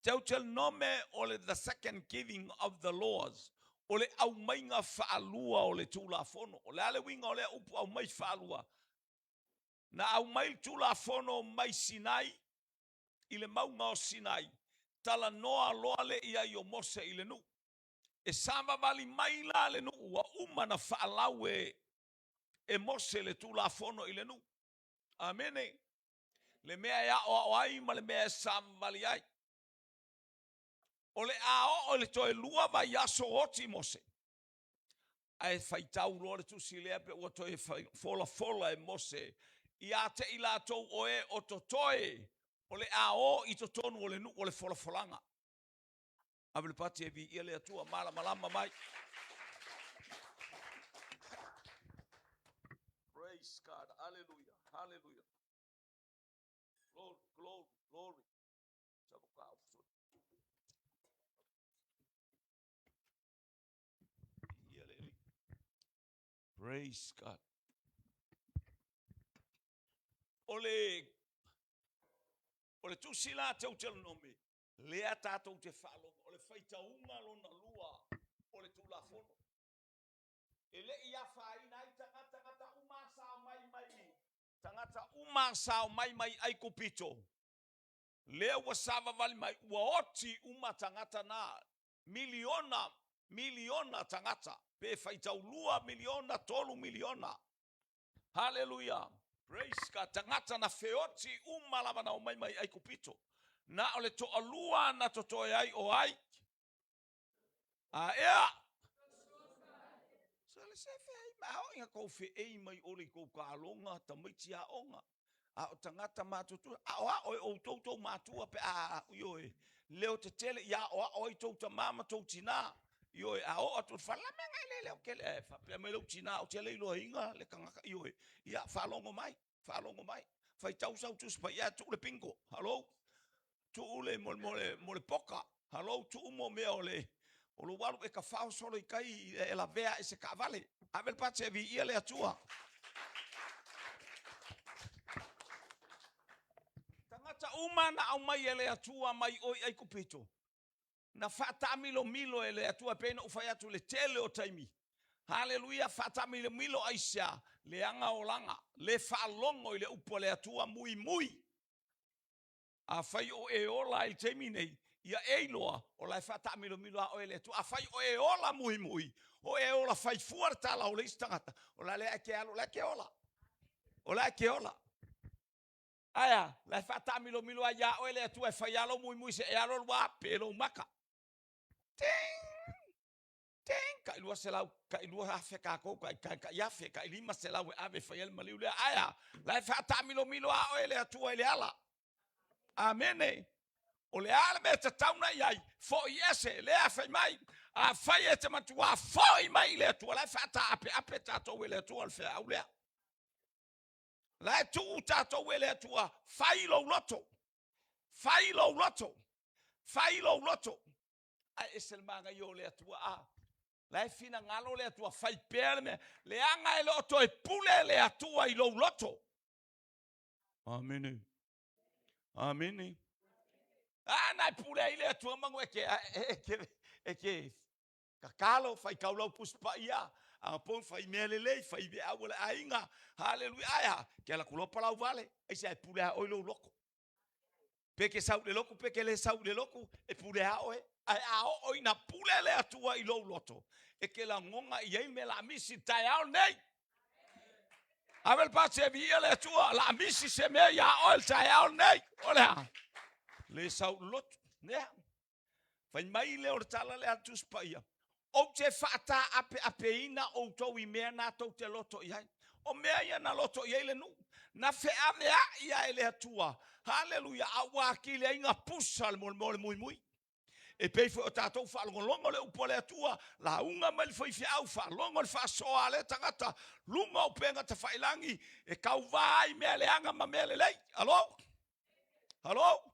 B: Deuteronome o le the second giving of the laws. O le aumaiga faalua o le Tulafono. O le a le uiga o lea upu aumai faalua? Na aumai le Tulafono mai Sinai, i le mauga o Sinai, talanoa loa le i ai o Mose i le nuu. E savavali mai la le nuu ua uma na faalau e Mose le Tulafono i le nuu. Amene. Le mea e aoao ai ma le mea e savavali ai. O le a oo i le toe 2 vaiaso o oti Mose, ae faitau loa le tusi lea pe ua toe folafola e Mose ia te i latou o e o totoe o le a o i totonu o le nuu o le folafolaga. Ave le pati e viia le Atua, malamalama mai. Praise God, hallelujah, hallelujah. Glory, glory, glory. Praise God. O le o le tusi la Teuteronomi, lea tatou te faalogo, o le faitauga lona lua o le Tulafono. E le i afaina ai tagata, tagata uma sa omai mai, tagata uma sa omai mai Aikupito, lea ua savavali mai, ua oti uma tagata na, miliona, miliona tagata, pe faitau 2 miliona, 3 miliona. Haleluia! Praise God! Tagata na feoti uma lava na omai mai Aikupito. Na o le toalua na totoe ai o ai? A ea? Sa le se feai ma o inga kou feei mai ole i kou kaloga tamaiti aoga. A o tagata matutua, a o ao e outou tou matua pe a ioe, leo tetele ia aoao ai tou tama ma tou tina. Ioe, a oo atu i le fale, la mea ngai le leo kele, ae faapea mai lou tina, ou te le iloaina le tagata, ioe, ia faalogo mai, faalogo mai. Faitau sau Tusi Paia, tuu le bingo, hello, tuu le mo le mo le poka, hello, tuu mo mea o le o lou alu e tafao solo i tai e lavea ai se taavale. Ave le pati e viia le Atua. Tagata uma na aumai e le Atua mai o i Aikupito, na faataamilomilo e le Atua, pei ona ou fai atu i le tele o taimi. Haleluia, faataamilomilo aisea? Leaga olaga, le faalogo i le upu a le Atua, muimui. Afai o e ola i le taimi nei, ia e iloa, o la e faataamilomilo a oe e le Atua. Afai o e ola muimui, o e ola faifua le tala o le isi tagata, o la lea e te alu, o la e te ola. O la e te ola. Ae a? La e faataamilomilo ai ia oe le Atua e fai lava lou muimui se e alu alu a pe lou maka. Ting! Ting! Tai 200, tai 2,000 tatou, tai tai tai afe, tai 500 e ave e fai ai le maliu lea. Ae a? La e faataamilomilo a oe le Atua i le ala. Amene. O le a le mea e tatau na i ai, foi ese, lea fai mai, afai e te matuā foi mai i le Atua, la e faataapeape tatou e le Atua o le feau lea. La e tuu tatou e le Atua, fai lou loto, fai lou loto, fai lou loto. Ae ese le manaia o le Atua, a la e finagalo le Atua, fai pea le mea, leaga e le o toe pule le Atua i lou loto. Amene. Amene. A na e pule ai le Atua manu e ke, e ke, e ke Tatalo, faitau lau Tusi Paia, a pau fai mea lelei, fai veau a le aiga, haleluia, ae a, ke ala atu loa palau vale, aisea e pule a oe lou loto. Pe ke sau i le lotu, pe ke le sau i le lotu, e pule a oe. Ae a oo ina pule le Atua i lou loto, e te lagona i ai le mea la misi i le taeao lenei. Ave le pasi e viia le Atua, la misi se mea iā oe i le taeao lenei. O le a? Le sau i le lotu. Nea. Fai mai lea o le tala lea a le Tusi Paia, Ou te faataapeapeina outou i mea na tou te loto i ai. O mea ia na loto i ai le nuu, na feaveai ia e le Atua, haleluia, a ua atili ai na pusa le mea o le muimui. E pei foi o tatou faalogologo le upu a le Atua, lauga mai le faifeau, faalogo le faasoa a lea tagata, luga o upega tafailagi, e tauva ai mea leaga ma mea lelei. Alo? Alo?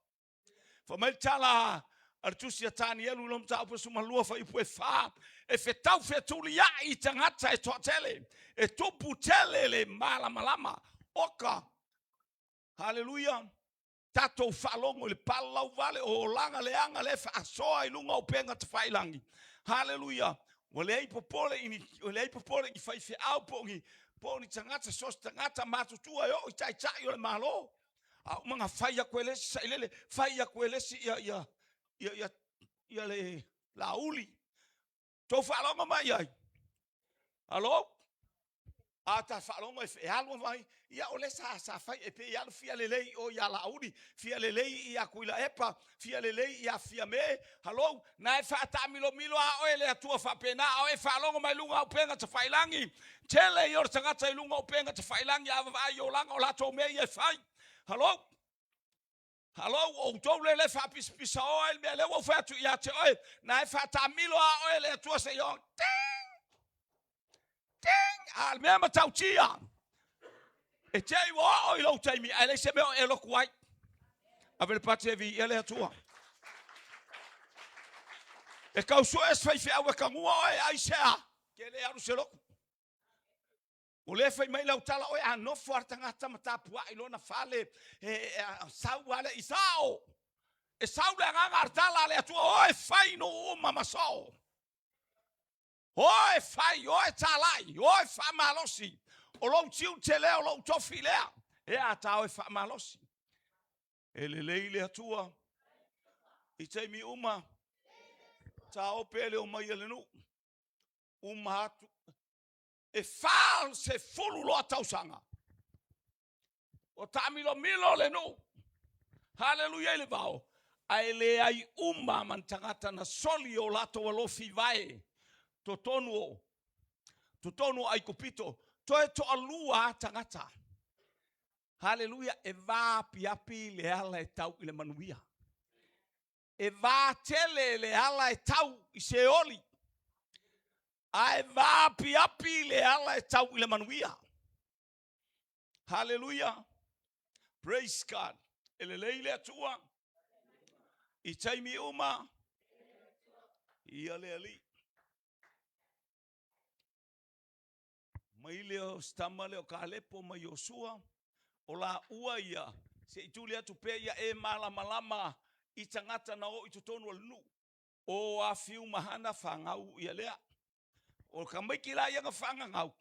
B: Fai mai le tala a le tusi a Tanielu i lona mataupu 12 fuaiupu e 4, e fetau fetuliai i tagata e toatele, e tupu tele le malamalama. Oka, haleluia, tatou faalogo i le palalauvale o olaga leaga lea e faasoa i luga o upega tafailagi. Haleluia, ua leai popole i ni, ua leai popole i ni faifeau po o ni, po o ni tagata, so o se tagata matutua e oo i taitai o le Malo. A uma na fai atu e le isi sailele, fai atu e le isi ia, ia, ia, ia, ia le lauli. Tou faalogo mai ai? Alo? A ta faalogo e alu mai, ia o lea sa fai e pei alu fia lelei o ia Laauli, fia lelei ia Tuilaepa, fia lelei ia Fiame, halou, na e faataamilomilo a oe le Atua faapena, a o e faalogo mai luga o upega tafailagi, tele ia o le tagata i luga o upega tafailagi, a vaavaai i olaga o latou mea ia e fai. Halou, halou, o outou lea e faapisapisaoa ai le mea lea ua ou fai atu ia te oe, na e faataamilo a oe le Atua seia oo, ting, ting, a o le mea matautia, e te i ua oo i lou taimi ae leai se mea o e lotu ai. Ave le pati e viia le Atua. E tau sue se faifeau e tanua oe, aisea? Te le alu se lotu. O lea e fai mai lau tala, oe a nofo lava le tagata ma tapuai i lona fale, e sau lava le i sao. E sau le agaga o le tala a le Atua, o e fai nuu uma ma soo. O e fai, o e talai, o e faamalosi. O lou tiute lea, o lou tofi lea. E a ta o e faamalosi. E lelei le Atua i taimi uma, taope le omai a le nuu, uma atu, e 40 loa tausaga o taamilomilo le nuu, haleluia i le vao, ae leai uma ma ni tagata na soli o latou alofi vae totonu o Aikupito, toe toalua lava tagata. Haleluia, e vaapiapi le ala e tau i le manuia. E vatele le ala e tau i Seoli, ae vaapiapi le ala e tau i le manuia. Haleluia, praise God. E lelei le Atua i taimi uma, ia le Alii. Mai lea o si tama lea o Kalepo ma Iosua, o laua ia, se i tuli atu pea ia e malamalama i tagata na o i totonu o le nuu. O afiu mahana fagau ia lea. O tamaiti la ia na faagagau,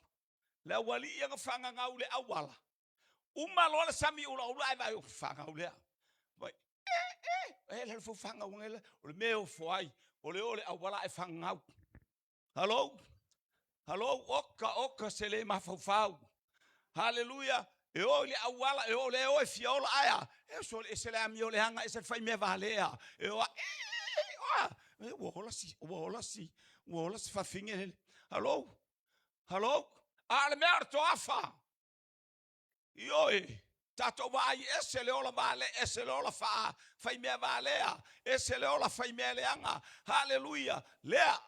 B: le aualii ia na faagagau i le auala, uma loa le sami ulaula ae vaai, fagau lea. Vai, e, e, e le fau fagau le, o le mea e ofo ai, o le o i le auala ae fagagau. Halou, halou, oka oka se le mafaufau. Haleluia, e o i le auala, e o le o e fia ola ae a, e oso e ese le amio leaga, ese le fai mea valea. E o a, e, oa, ua ola si, ua ola si, ua ola si fafine lele. Halou, halou, a o le mea o le toafa. Ioe, tatou vaai ese le ola vale, ese le ola faa faimea valea, ese le ola faimea leaga. Haleluia, lea.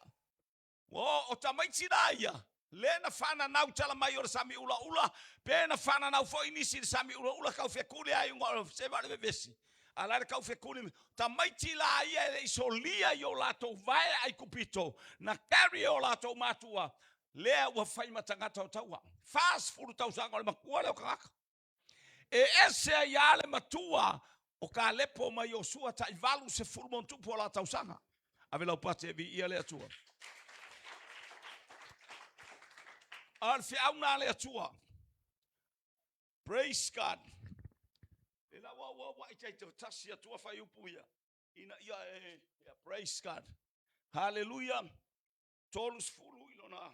B: O tamaiti la ia, le na fananau tala mai o le sami ulaula, pe na fananau foi nisi i le sami ulaula tau fekuli ai uga o seva o le vevesi. A la le tau fekuli, tamaiti la ia e le i solia i o latou vae Aikupito, na carry e o latou matua, lea ua fai ma tagata o taua. 40 tausaga o le matua lea o tagata. E ese ai lava le matua o Kalepo ma Iosua tai 80 ma ona tupu o la tausaga. Ave lau pati e viia le Atua. A o le feauna a le Atua. Praise God. E lau au au ai tai tasi Atua fai upu ia. Ina ia e, praise God. Hallelujah. 30 i lona.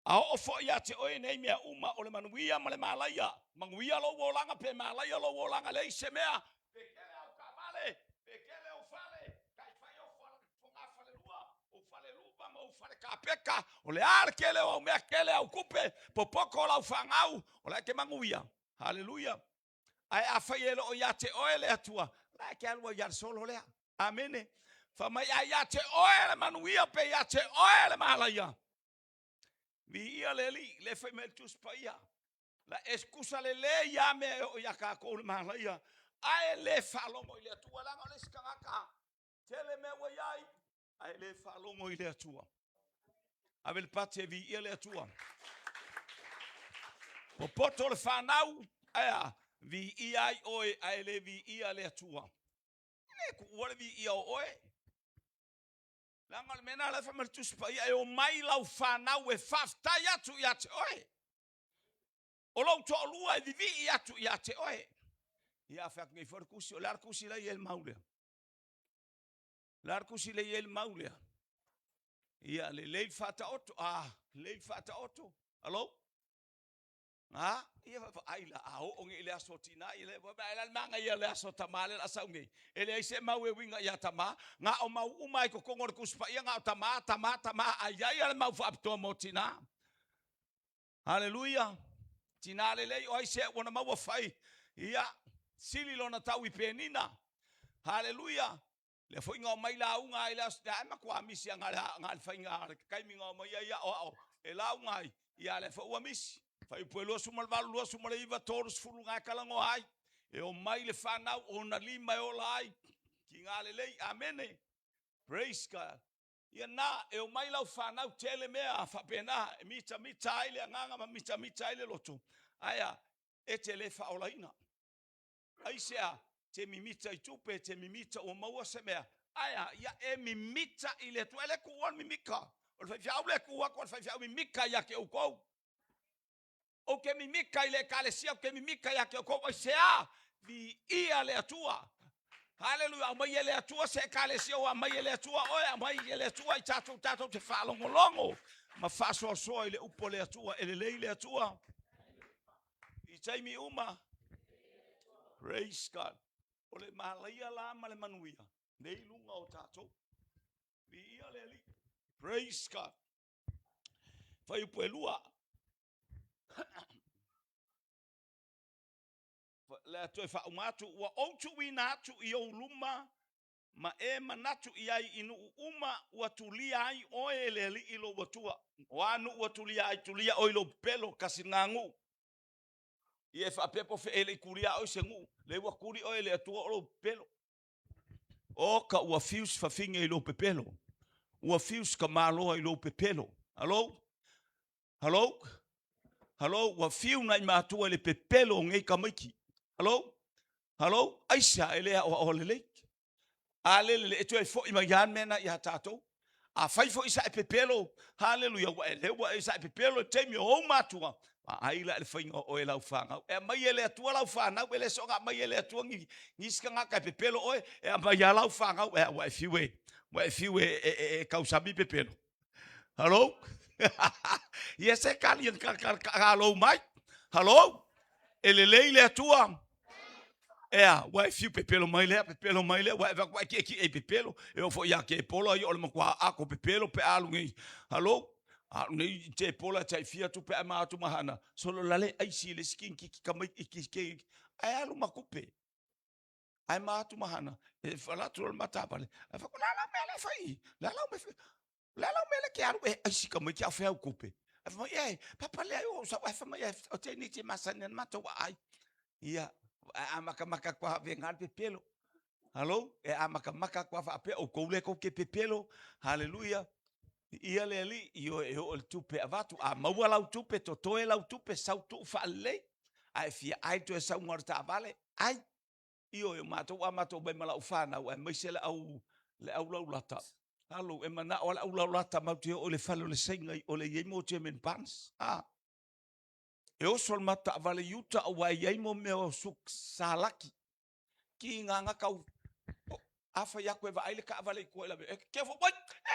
B: A oo foi ia te oe nei mea uma o le manuia ma le malaia, manuia lou olaga pe malaia lou olaga, leai se mea, pe kele au taavale, pe kele ou fale, tai fai ou fogafalelua, ou faleluva ma ou falekapeka, o le a le kele o au mea, kele au tupe, popoto o lau fanau, o la e te manuia. Haleluia. Ae afai e le o ia te oe le Atua, la e te alu ai ia le solo lea. Amene. Fai mai a ia te oe le manuia pe ia te oe le malaia. Viia le Alii, le fai mai le Tusi Paia. La e tusa lelei lava mea e oo ia tatou le malaia, ae le faalogo i le Atua, leaga o le isi tagata, tele mea ua i ai, ae le faalogo i le Atua. Ave le pati e viia le Atua. Popoto le fanau, ae a, viia ai oe, ae le viia le Atua. E le tuua le viia o oe. Leaga o le mea lena la e fai mai le Tusi Paia, e omai lau fanau e faafetai atu ia te oe. O lou toalua e vivii atu ia te oe. Ia a fai atu nei foi le tusi, o le a le tusi la e i ai le mau lea? O le a le tusi lea e i ai le mau lea? Ia, lelei le faataoto, a, lelei le faataoto. Alo? A, ia vaai la, a oo nei i le aso o tina, ia le, vaai la le manaia o le aso o tama lea o le a sau nei. E leai se mau e uiga ia tama, na o mau uma lava i totonu o le Tusi Paia, na o tama, tama, tama, a i ai lava le mau faapitoa mo tina. Haleluia! Tina lelei o ai se ua na maua fai, ia, sili lona tau i penina. Haleluia! Lea foi na omai lauga ai le aso lea, ae matua misi lava na o le faiga le taimi na omai ai aoao e lauga ai, ia lea foi ua misi. Fuaiupu e 28, 29, 30 na e talanoa ai. E omai le fanau o ona lima e ola ai. Tina lelei, amene. Praise God. Ia na, e omai lau fanau tele mea faapena e mitamita ai le agaga ma mitamita ai le loto. Ae a, e te le faaolaina. Aisea? Te mimita i tupe, te mimita ua maua se mea. Ae a? Ia e mimita i le Atua. E le tuua le mimita. O le faifeau lea e tu atu a le faifeau mimita ia te outou. Ou te mimita i le Ekalesia, ou te mimita ia te outou. Aisea? Viia le Atua. Haleluia, aumai e le Atua se Ekalesia ua aumai e le Atua oe, aumai e le Atua i tatou, tatou te faalogologo ma faasoasoa i le upu a le Atua. E lelei le Atua i taimi uma. Praise God. O le malaia la ma le manuia nei i luga o tatou. Viia le Alii. Praise God. Fuaiupu e 2. Le a toe faauma atu, ua ou tuuina atu i ou luma ma e manatu i ai i nuu uma ua tulia ai oe e le Alii lou Atua. O a nuu ua tulia ai, tulia oe i lou pepelo, kasi lena nuu. Ia e faapea po o fea e le i tulia oe i se nuu, lea ua tuli oe e le Atua o lou pepelo. Oka ua fiu si fafine i lou pepelo. Ua fiu si tamaloa i lou pepelo. Hello? Hello? Hello? Ua fiu nai matua i le pepelo o nei tamaiti. Hello? Hello? Aisea e le aoaoa lelei? A le lelei, e toe foi mai lava le mea lena ia tatou. Afai foi sa e pepelo, haleluia, ua e leu ua e sa e pepelo i le taimi o ou matua, vaai la i le faiga o oe lau fanau. E aumai e le Atua lau fanau, e le soona aumai e le Atua ni, nisi tagata e pepelo oe, e aumai lava lau fanau, e, ua e fiu e, ua e fiu e, e, e, e tausami pepelo. Hello? Ia se kali ka lou mai. Hello? E lelei le Atua. Ea, ua e fiu pepelo mai lea, pepelo mai lea, ua e ua e kiekie i pepelo. E oo foi ia Kepola ia o le matua ako pepelo pe a alu nei. Hello? A alu nei i Kepola e tai fia tupe ae ma atu ma hana. Solo lale aisi le skin kiki kamai iki ki. Ae alu ma kupe. Ae ma atu ma hana. E whalatu o le matavale. Ae whaku, la lau mea le whai. La lau mea Le ala o mele ke alu e aisi ka mai ke au wheau kupe. Ai whamai, e, papa lea o sa wai whamai, e, o te ni te masani ana matou a ai. Ia, e a maka maka kua ve ngā pepelo. Hello? E a maka maka kua whaapea, o kou le kou ke pepelo. Hallelujah. Ia le ali, i o e o le tupe avatu. A maua lau tupe, totoe lau tupe, sau tuu whaalelei. A e fia ai toe sau ngā taavale, ai. Ioe, o matou a matou mai ma lau fanau, aemaise le au, le au laulata. Alo, e manao le au laulata matou te oo i le fale o le Saina o le i ai mo German buns. A. E oso le matou taavale i uta aua e i ai mo mea o suk salaki. Ki ngā ngā kau, a fai aku e vaai le taavale i tua i lawe. E ke fo, wai,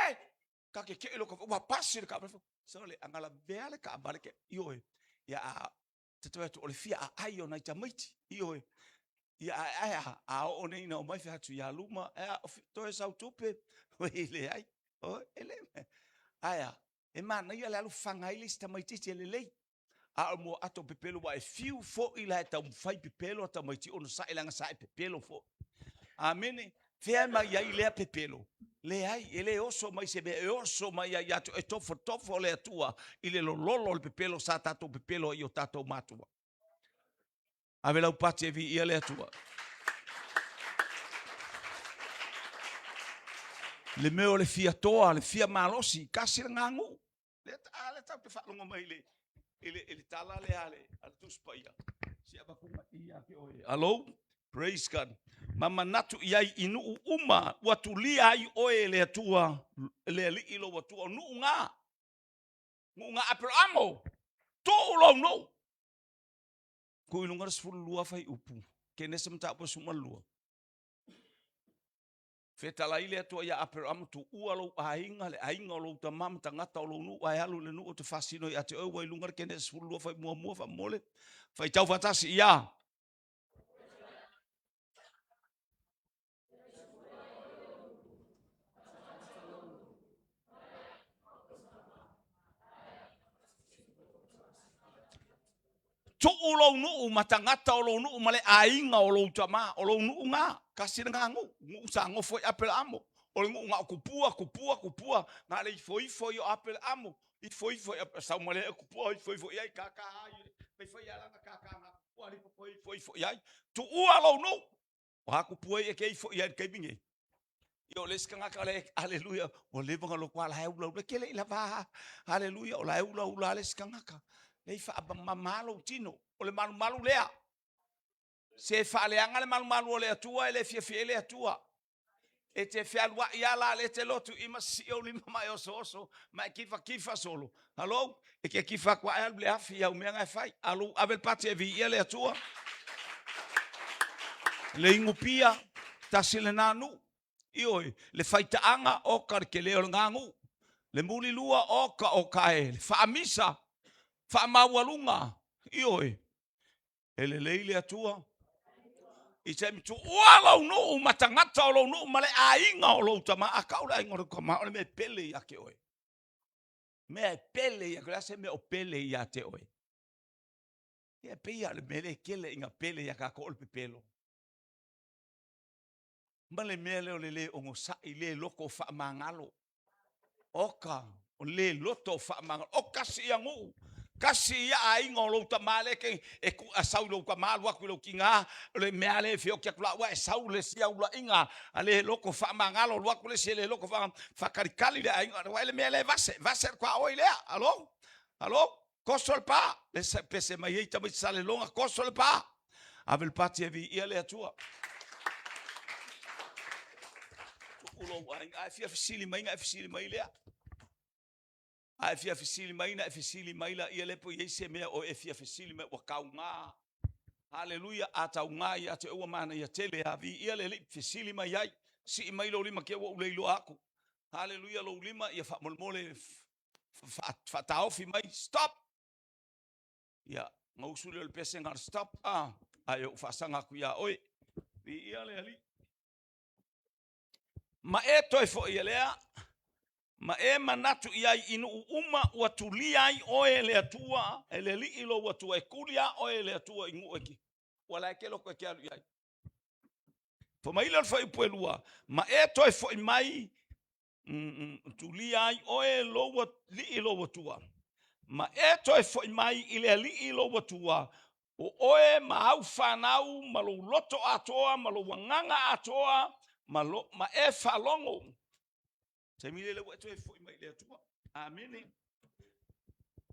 B: e! Ka ke ke i loko, ua pasi le taavale. So le angala vea le taavale ke, ioe. Ia a, te toe atu o le fia aai o nai tamaiti, ioe. Ia ae ae a, a oo nei ina omai fai atu ia luma, e a, toe sau tupe, oi leai, o, e le, ae a, e manaia le alu faga ai le isi tamaitiiti e lelei. A o mua ato pepelo ua e fiu foi la e taumafai pepelo a tamaiti ona sae leaga sa e pepelo foi. Amene. Fea e mai ai lea pepelo? Leai, e le oso mai se mea, e oso mai ai ia te oe, e tofotofo le Atua i le lololo o le pepelo sa tatou pepelo ai i o tatou matua. Ave lau pati e viia le Atua. Le mea o le fia toa, le fia malosi, kasi le gaguu. Le, a le tau te faalogo mai le, i le, i le tala lea a le, a le Tusi Paia. Se avatuga i ia te oe. Hello? Praise God. Ma manatu i ai i nuu uma ua tulia ai oe e le Atua, e le Alii lou Atua, o nuu ngā. Nuu ngā Aperamo, tuu lou nuu. Ku i lunga le 12 fuaiupu, Kenese mataupu e 12. Fetalai le Atua ia Aperama, tuua lou aiga, le aiga o lou tama ma tagata o lou nuu, ae alu i le nuu ou te faasino ia te oe, ua i luga le Kenese 12 fai muamua faamomole. Faitau faatasi, ia. Tuu lou nuu ma tagata o lou nuu ma le aiga o lou tama, o lou nuu na, kasi lena nuu, nuu sa nofo ai Aperaamo. O le nuu na o kupua, kupua, kupua, na le ifoifo i o Aperaamo, ifoifo i sau ma le kupua, ifoifo i ai, kaka ai, fai fai alanga kaka na kupua, ifoifo i ai. Tuua lou nuu, O a kupua ia e te ifo i ai i le taimi nei? Ia o le isi tagata o le, aleluia, ua leva ona loto a la e ulaula, e te le i lava, aleluia, o la e ulaula lava le isi tagata. Leai, faamama lou tino, o le malumalu lea. Se faaleaga le malumalu o le Atua e le fiafia ai le Atua. E te fealuai lava la lea e te lotu i ma sisii ou lima ma e osooso ma e kifakifа solo. Hello, e te kifa atu lava e alu i le afi i au mea na e fai. Alu ave le pati e viia le Atua. Le inupia, tasi lena nuu. Ioe, le faitaaga, oka le tele o lena nuu. Le mulilua, oka oka e. Le faamisa, faamaualuga, ioe, E lelei le Atua i taimi tuua lou nuu ma tagata o lou nuu ma le aiga o lou tama. A tau le aiga o lou tama, o le mea e pele ia te oe. Mea e pele ia te oe. O le a se mea o pele ia te oe? Ia e pei lava o le mea lea e tele ina pele ia tatou o le pepelo. Ma le mea lea o le le onosai, le loto faamagalo. Oka, o le loto faamagalo. O kasi ia nuu, kasi ia aiga o lou tama lea e e tu a sau i lou tama alu atu i lou tina, o le mea lea e fia oti atu la ua e sau le isi aulaiga a le loto faamagalo, alu atu le isi e le loto faatalitali le aiga. Ua le mea lea e vase, vase le tuaoi lea. Alo, alo, toso le pa, le pese mai ai tamaiti Saleloga, toso le pa. Ave le pati e viia le Atua. Tuu lou aiga, a e fia fesili mai na e fesili mai lea. A e fia fesili mai na e fesili mai laia lea po o i ai se mea o e fia fesili mai ua tauga. Haleluia, a tauga ia te oe ua manaia tele lava. Viia le Alii, fesili mai ai. Sii mai lou lima te i ua ou le iloa atu. Haleluia, lou lima, ia faamolemole faataofi mai, stop. Ia, ona usu lea o le pese na o le stop, a, ae ou faasaga atu ia oe. Viia le Alii. Ma e toe foi e lea, ma e manatu i ai i nuu uma ua tulia ai oe e le Atua, e le Alii lou Atua, e tuli lava oe e le Atua i nuu e te, ua la e te loto e te alu i ai. Fai mai lea o le fuaiupu e 2, ma e toe foi mai tulia ai oe lou Alii lou Atua, ma e toe foi mai i le Alii lou Atua, o oe ma au fanau ma lou loto atoa ma lou agaga atoa ma, lo, ma e faalogo. Taimi lea ua e toe foi mai i le Atua. Amene.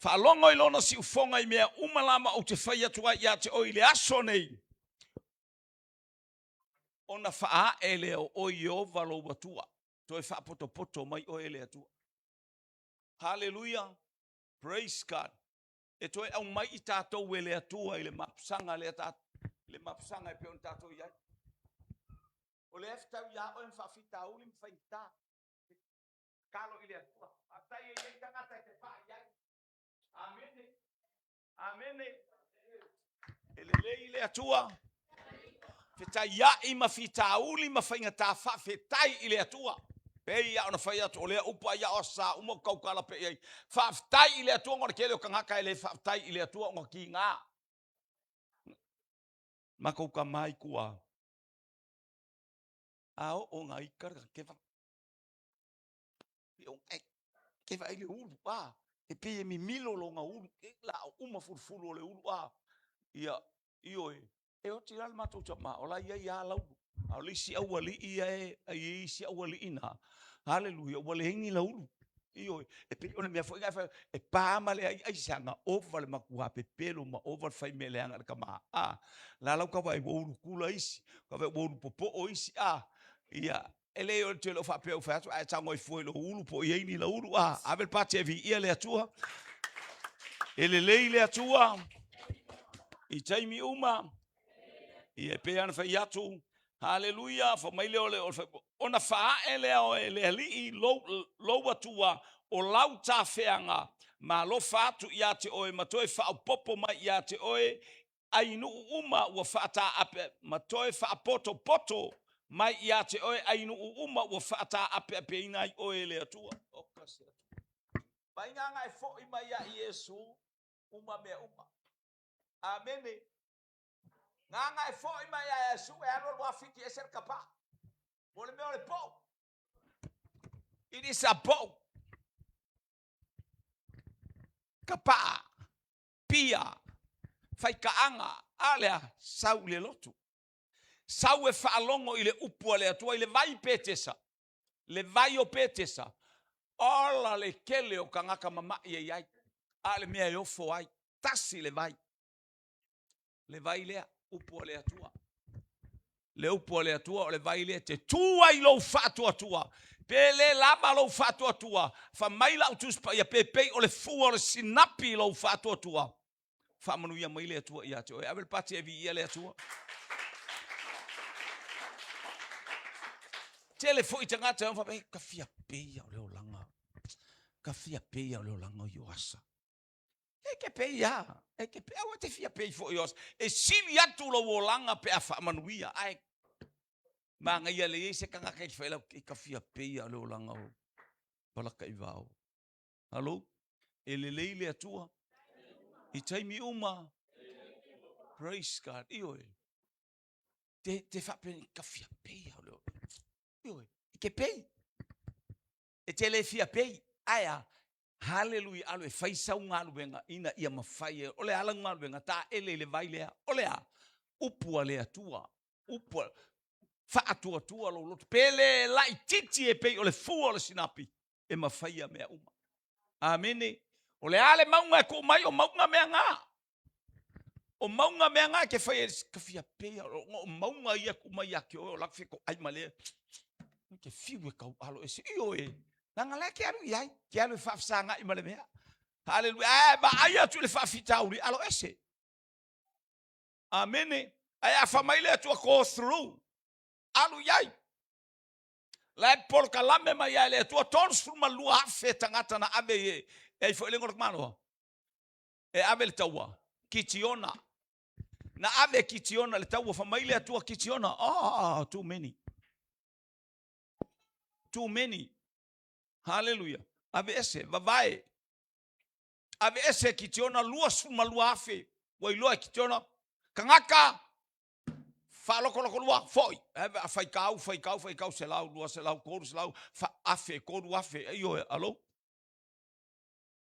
B: Faalogo i lona siufoga i mea uma lava ou te fai atu ai ia te oe i le aso nei, ona faaae lea o oe Ieova lou Atua, toe faapotopoto mai oe e le Atua. Haleluia, praise God. E toe aumai i tatou e le Atua i le mapusaga lea ta, le mapusaga e pei ona tatou i ai. O lea e fetau ia oe ma faafitauli ma faigata. Tatalo i le Atua. Faafetai e i ai tagata e te pai i ai. Amene. Amene. E lelei le Atua. Fetaiai ma fitauli ma faigata faafetai i le Atua. Pei lava ona fai atu, o lea upu ai a o sa uma ou tautala pea i ai. Faafetai i le Atua ona o le tele o tagata e le faafetai i le Atua ona tiga. Matou tama i tua. A oo na ika le keva. E vaai le ulu, a, e pei e mimilo lona ulu, e la uma fulufulu o le ulu, a, ia, ioe, e oti la le matou tama, o la e i ai lava laulu, a o le isi aualii ia e i ai isi aualii na, haleluia, ua leai ni laulu. Ioe, e pei o le mea foi lena e pa ma leai aisaga, ova le matua pepelo ma ova le fai mea leaga i le tama, a, la lau tau vaai ua ulu kula isi, tau vaai ua ulu popoo isi, a, ia, E leai ou te le o faapea ua fai atu ae tago ai fua i lou ulu po o i ai ni laulu. A, ave le pati e viia le Atua. E lelei le Atua i taimi uma. Ia e pei lava ona fai atu, haleluia, fai mai lea o le, o le Ona faaee lea o le Alii lou Atua o lau tafeaga ma alofa atu ia te oe ma toe faaopoopo mai ia te oe ainuu uma ua faataape ma toe faapotopoto mai ia te oe ainuu uma ua faataapeapeina ai oe e le Atua. O ka se Atua. Mai gagae foi mai ia Iesu uma mea uma. Amene. Gagae foi mai ia Iesu e alu alu afiti ese le kapaa. O le mea o le pou. It is a pou. Kapaa, pia, faikaaga, a lea, sau i le lotu. Sau e faalogo i le upu a le Atua i le vai Petesa, le vai o Petesa, ola le tele o tagata mama'i e i ai, a o le mea e ofo ai, tasi le vai. Le vai lea, upu a le Atua. Le upu a le Atua o le vai lea te tu ai lou faatuatua. Pe le lava lou faatuatua, fai mai lau Tusi Paia, pe pei o le fua o le sinapi lou faatuatua. Faamanuia mai le Atua ia te oe. Ave le pati e viia le Atua. Tele foi tagata e faapea, ka fia pei o le olaga. Ka fia pei o le olaga o Ioasa. E ke pei a, e ke pei, aua te fia pei foi Ioasa. E sili atu lou olaga pe a faamanuia. Ae manaia le i ai se tagata i whai lau, e ka fia pei o le olaga o palaka i vao. Halo? E lelei le Atua. I taimi uma. Praise God. Ioe. Te, te whaapeni, ka fia pei au leo. Ioe. E ke pei. E te le fia pei. Ae a, haleluia, alo e fai sau galuega ina ia mafai e, o le a lau galuega, taele i le vai lea, o le a, upu a le Atua, upu a, faatuatua lou loto, pe le laitiiti e pei o le fua o le sinapi, e mafai ia mea uma. Amene. O le a le mauga e tuu mai, o mauga mea ngā. O mauga mea ngā e ke whai e ka fia pea, o mauga ia tuu mai ia ke oe, o lak whiko ai ma lea. Ke fiu e kau alo e se, io e, nanga lea ke alu i ai, ke alu e whaafisanga i ma le mea. Haleluia, e ma ai atu i le whaafitauli, alo ese. Amene. Ae a wha mai le atua go through. Alu i ai. La e polokalame mai ai le Atua 32,000 tagata na ave i e ai foi le igoa o le tamaloa e ave le taua Kitiona. Na ave Kitiona le taua fai mai le Atua Kitiona, oh, too many. Too many. Hallelujah. Ave ese, vavae. Ave ese Kitiona 22,000. Ua iloa e Kitiona, tagata Faalokoloko lua, foi. E faikau, faikau, faikau, selau, 200, 300, afe, 3,000, ioe, alo.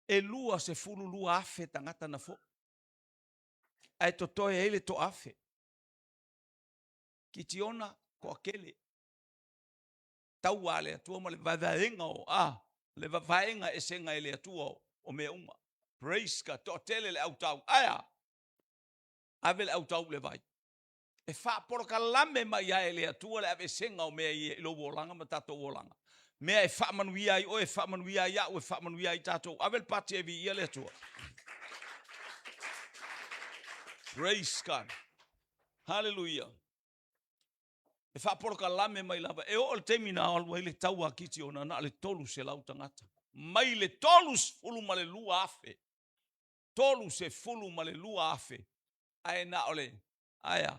B: E 22,000 tagata na foi. Ae totoe ai le toafe. Kitiona, toatele. Taua a le Atua ma le vaevaega o, a, le vaevaega esega e le Atua o mea uma. Praise God, toatele le autau. Ae a? Ave le autau i le vai. E faapolokalame mai ai e le Atua le aveesega o mea ia i lou olaga ma tatou olaga. Mea e faamanuia ai oe, e faamanuia ai au, e faamanuia ai tatou. Ave le pati e viia le Atua. Praise God. Hallelujah. E faapolokalame mai lava. E oo le taimi na alu ai le taua a Kitiona, na o le 300 tagata. Mai le 32,000. 32,000, ae na o le, ae a,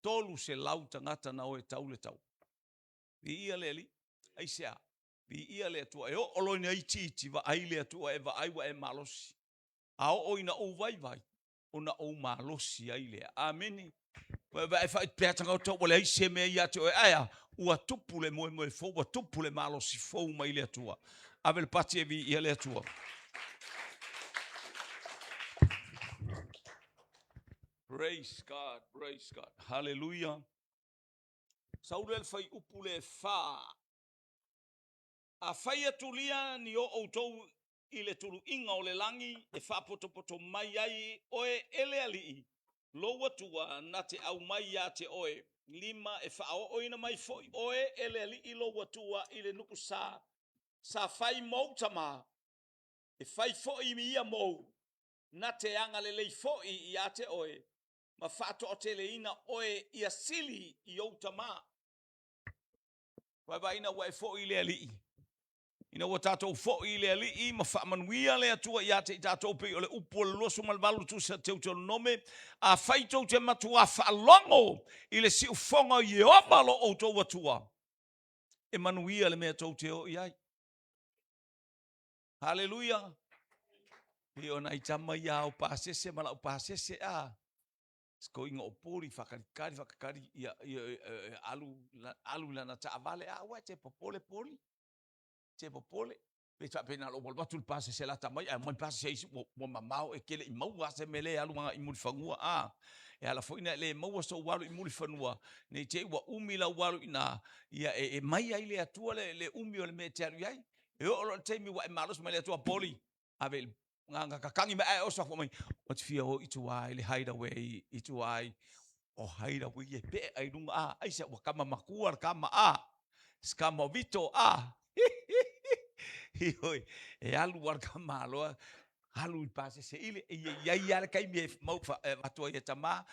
B: 300 tagata na o e tau le taua. Viia le Alii. Aisea? Viia le Atua. E oo loa ina itiiti, vaai le Atua e vaai ua e malosi. A oo ina ou vaivai, ona ou malosi ai lea. Amene. Vae faapea tagata ua leai se mea ia te oe. Ae a, ua tupu le moemoe fou, ua tupu le malosi fou mai le Atua. Ave le pati e viia le Atua. Praise God, praise God. Hallelujah. Sau lea le fuaiupu le 4. Afai atulia ni o outou i le tuluiga o le lagi e faapotopoto mai ai oe e le Alii, lou Atua, na te aumai ia te oe, 5 e faaooina mai foi oe e le Alii lou Atua i le nuu sa, sa fai mou tama, e fai foi ia mou, na te agalelei foi ia te oe, ma faatoateleina oe ia sili i ou tama. Vaevae ina ua e foi i le Alii, ina ua tatou foi i le Alii ma faamanuia le Atua ia te i tatou pei o le upu o le 28 tusa Teutelonome, afai tou te matuā faalogo i le siufofoga o Ieova lo outou Atua, e manuia le mea tou te o i ai. Haleluia! Pei o nai tama ia ao pasese ma lau pasese a. Sikoiga o poli faakalikali faakakali ia, ia, ia alu alu lana taavale a ua te popole poli te popole pe faapena lou alu atu le pasese lata mai ae mai pasese isi ua, ua mamao e kele i maua se mele alu aga i mulifanua a e ala foi na le maua sou alu i mulifanua nei te ua umi lau alu ina ia e, e mai ai le Atua le, le umi o le mea e te alu i ai e oo loa le taimi ua e malosi mai le Atua poli ave i le kakagi mai ae oso mai o te fia o i tua i le hideaway i tua i o hideaway e pe ai lunga a aisa ua kama makua le kama a skama o vito a Ioi, e alu ala ka maloa alu i pasese ile e ia ia le kaimi e mau fa e atu ai e tama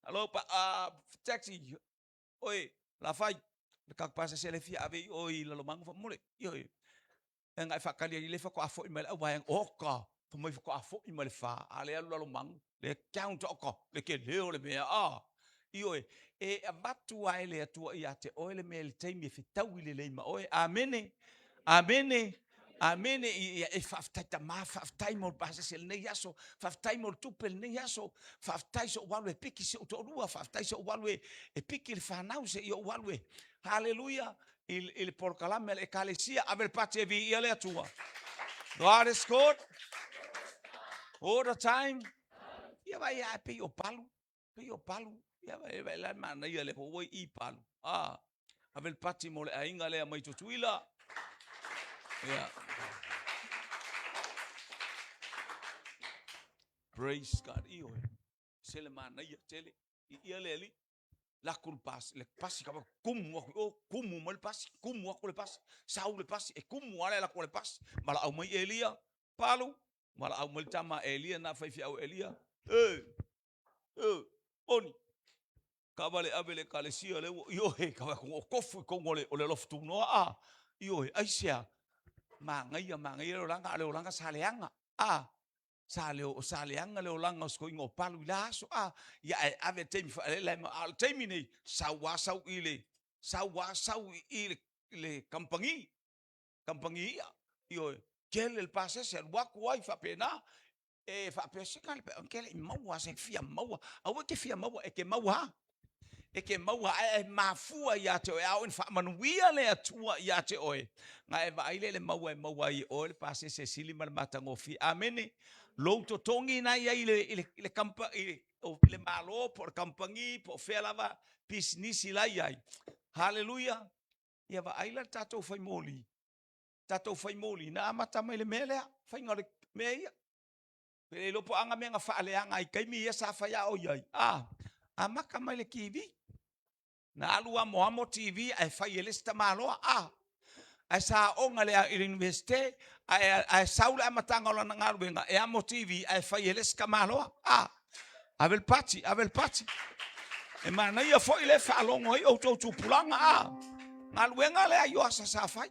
B: alo pa taxi oi la fai le ka pasese le fia ave i oi Lalomanu fa mole ioi e ngai faakali ai le faatoa foi mai le auvaega oka fa mai faatoa foi mai le fa a le alu Lalomanu le count oka le tele o le mea a ioe e avatu ai le Atua ia te oe le mea i le taimi e fetaui lelei ma oe. Amene, amene, amene. E faafetai tama, faafetai mo le pasese lenei aso, faafetai mo le tupe lenei aso, faafetai sou alu e piki si ou toalua, faafetai sou alu e piki le fanau se i ou alu e haleluia i le polokalame a le ekalesia. Ave le pati e viia le Atua. God is good all the time. Ia vai a pei o palu, pei o palu. Ia vai vai la manaia le ua i palu. Ah, ave le pati mo le aiga lea mai Tutuila. Ia. Praise God. Ioe. Se le manaia tele. I ia le ali. Laku le pasi, le pasi ka kumu aku o kumu mai le pasi, kumu aku le pasi, sau le pasi, e kumu ale laku le pasi. Mala au mai Elia, palu, mala au mai tama Elia na fai fi au Elia. E, e, oni. Ka vale ave le kalesia le ua ioe ka va o kofu i kongo le o le lofu tunoa a ioe aisea magaia magaia le olaga le olaga sa leaga a sa le o sa leaga le olaga o sikoiga o palu i la aso a ia ae ave taimi faalele ma a o le taimi nei sau a sau i le sau a sau i le le kamupani kamupani ia ioe tele le pasese alu atu ai faapena e faapea se kale pe ke le maua se fia maua aua ke fia maua e ke maua e ke maua ae e mafua ia te oe ao ina faamanuia le Atua ia te oe na e vaai le le maua e maua ai oe le pasese sili ma le matagofie. Amene. Lou totogi na ia i le i le i le kampa i le, o, le malo po o le kamupani po o fea lava pisinisi la i ai. Haleluia. Ia vaai la le tatou fai moli tatou fai moli na amata mai le mea lea faiga o le mea ia pe le iloa po o aga mea na faaleaga ai taimi ia sa fai a o i ai a amata mai le TV na alu amoamo TV ae fai e le isi tamaloa a ae sa aoga le i le Universite ae, ae sau le amataga o lana galuega e amo TV ae fai e le isi tamaloa a ave le pati ave le pati e manaia foi le faalogo ai outou tupulaga a galuega lea Ioasa sa fai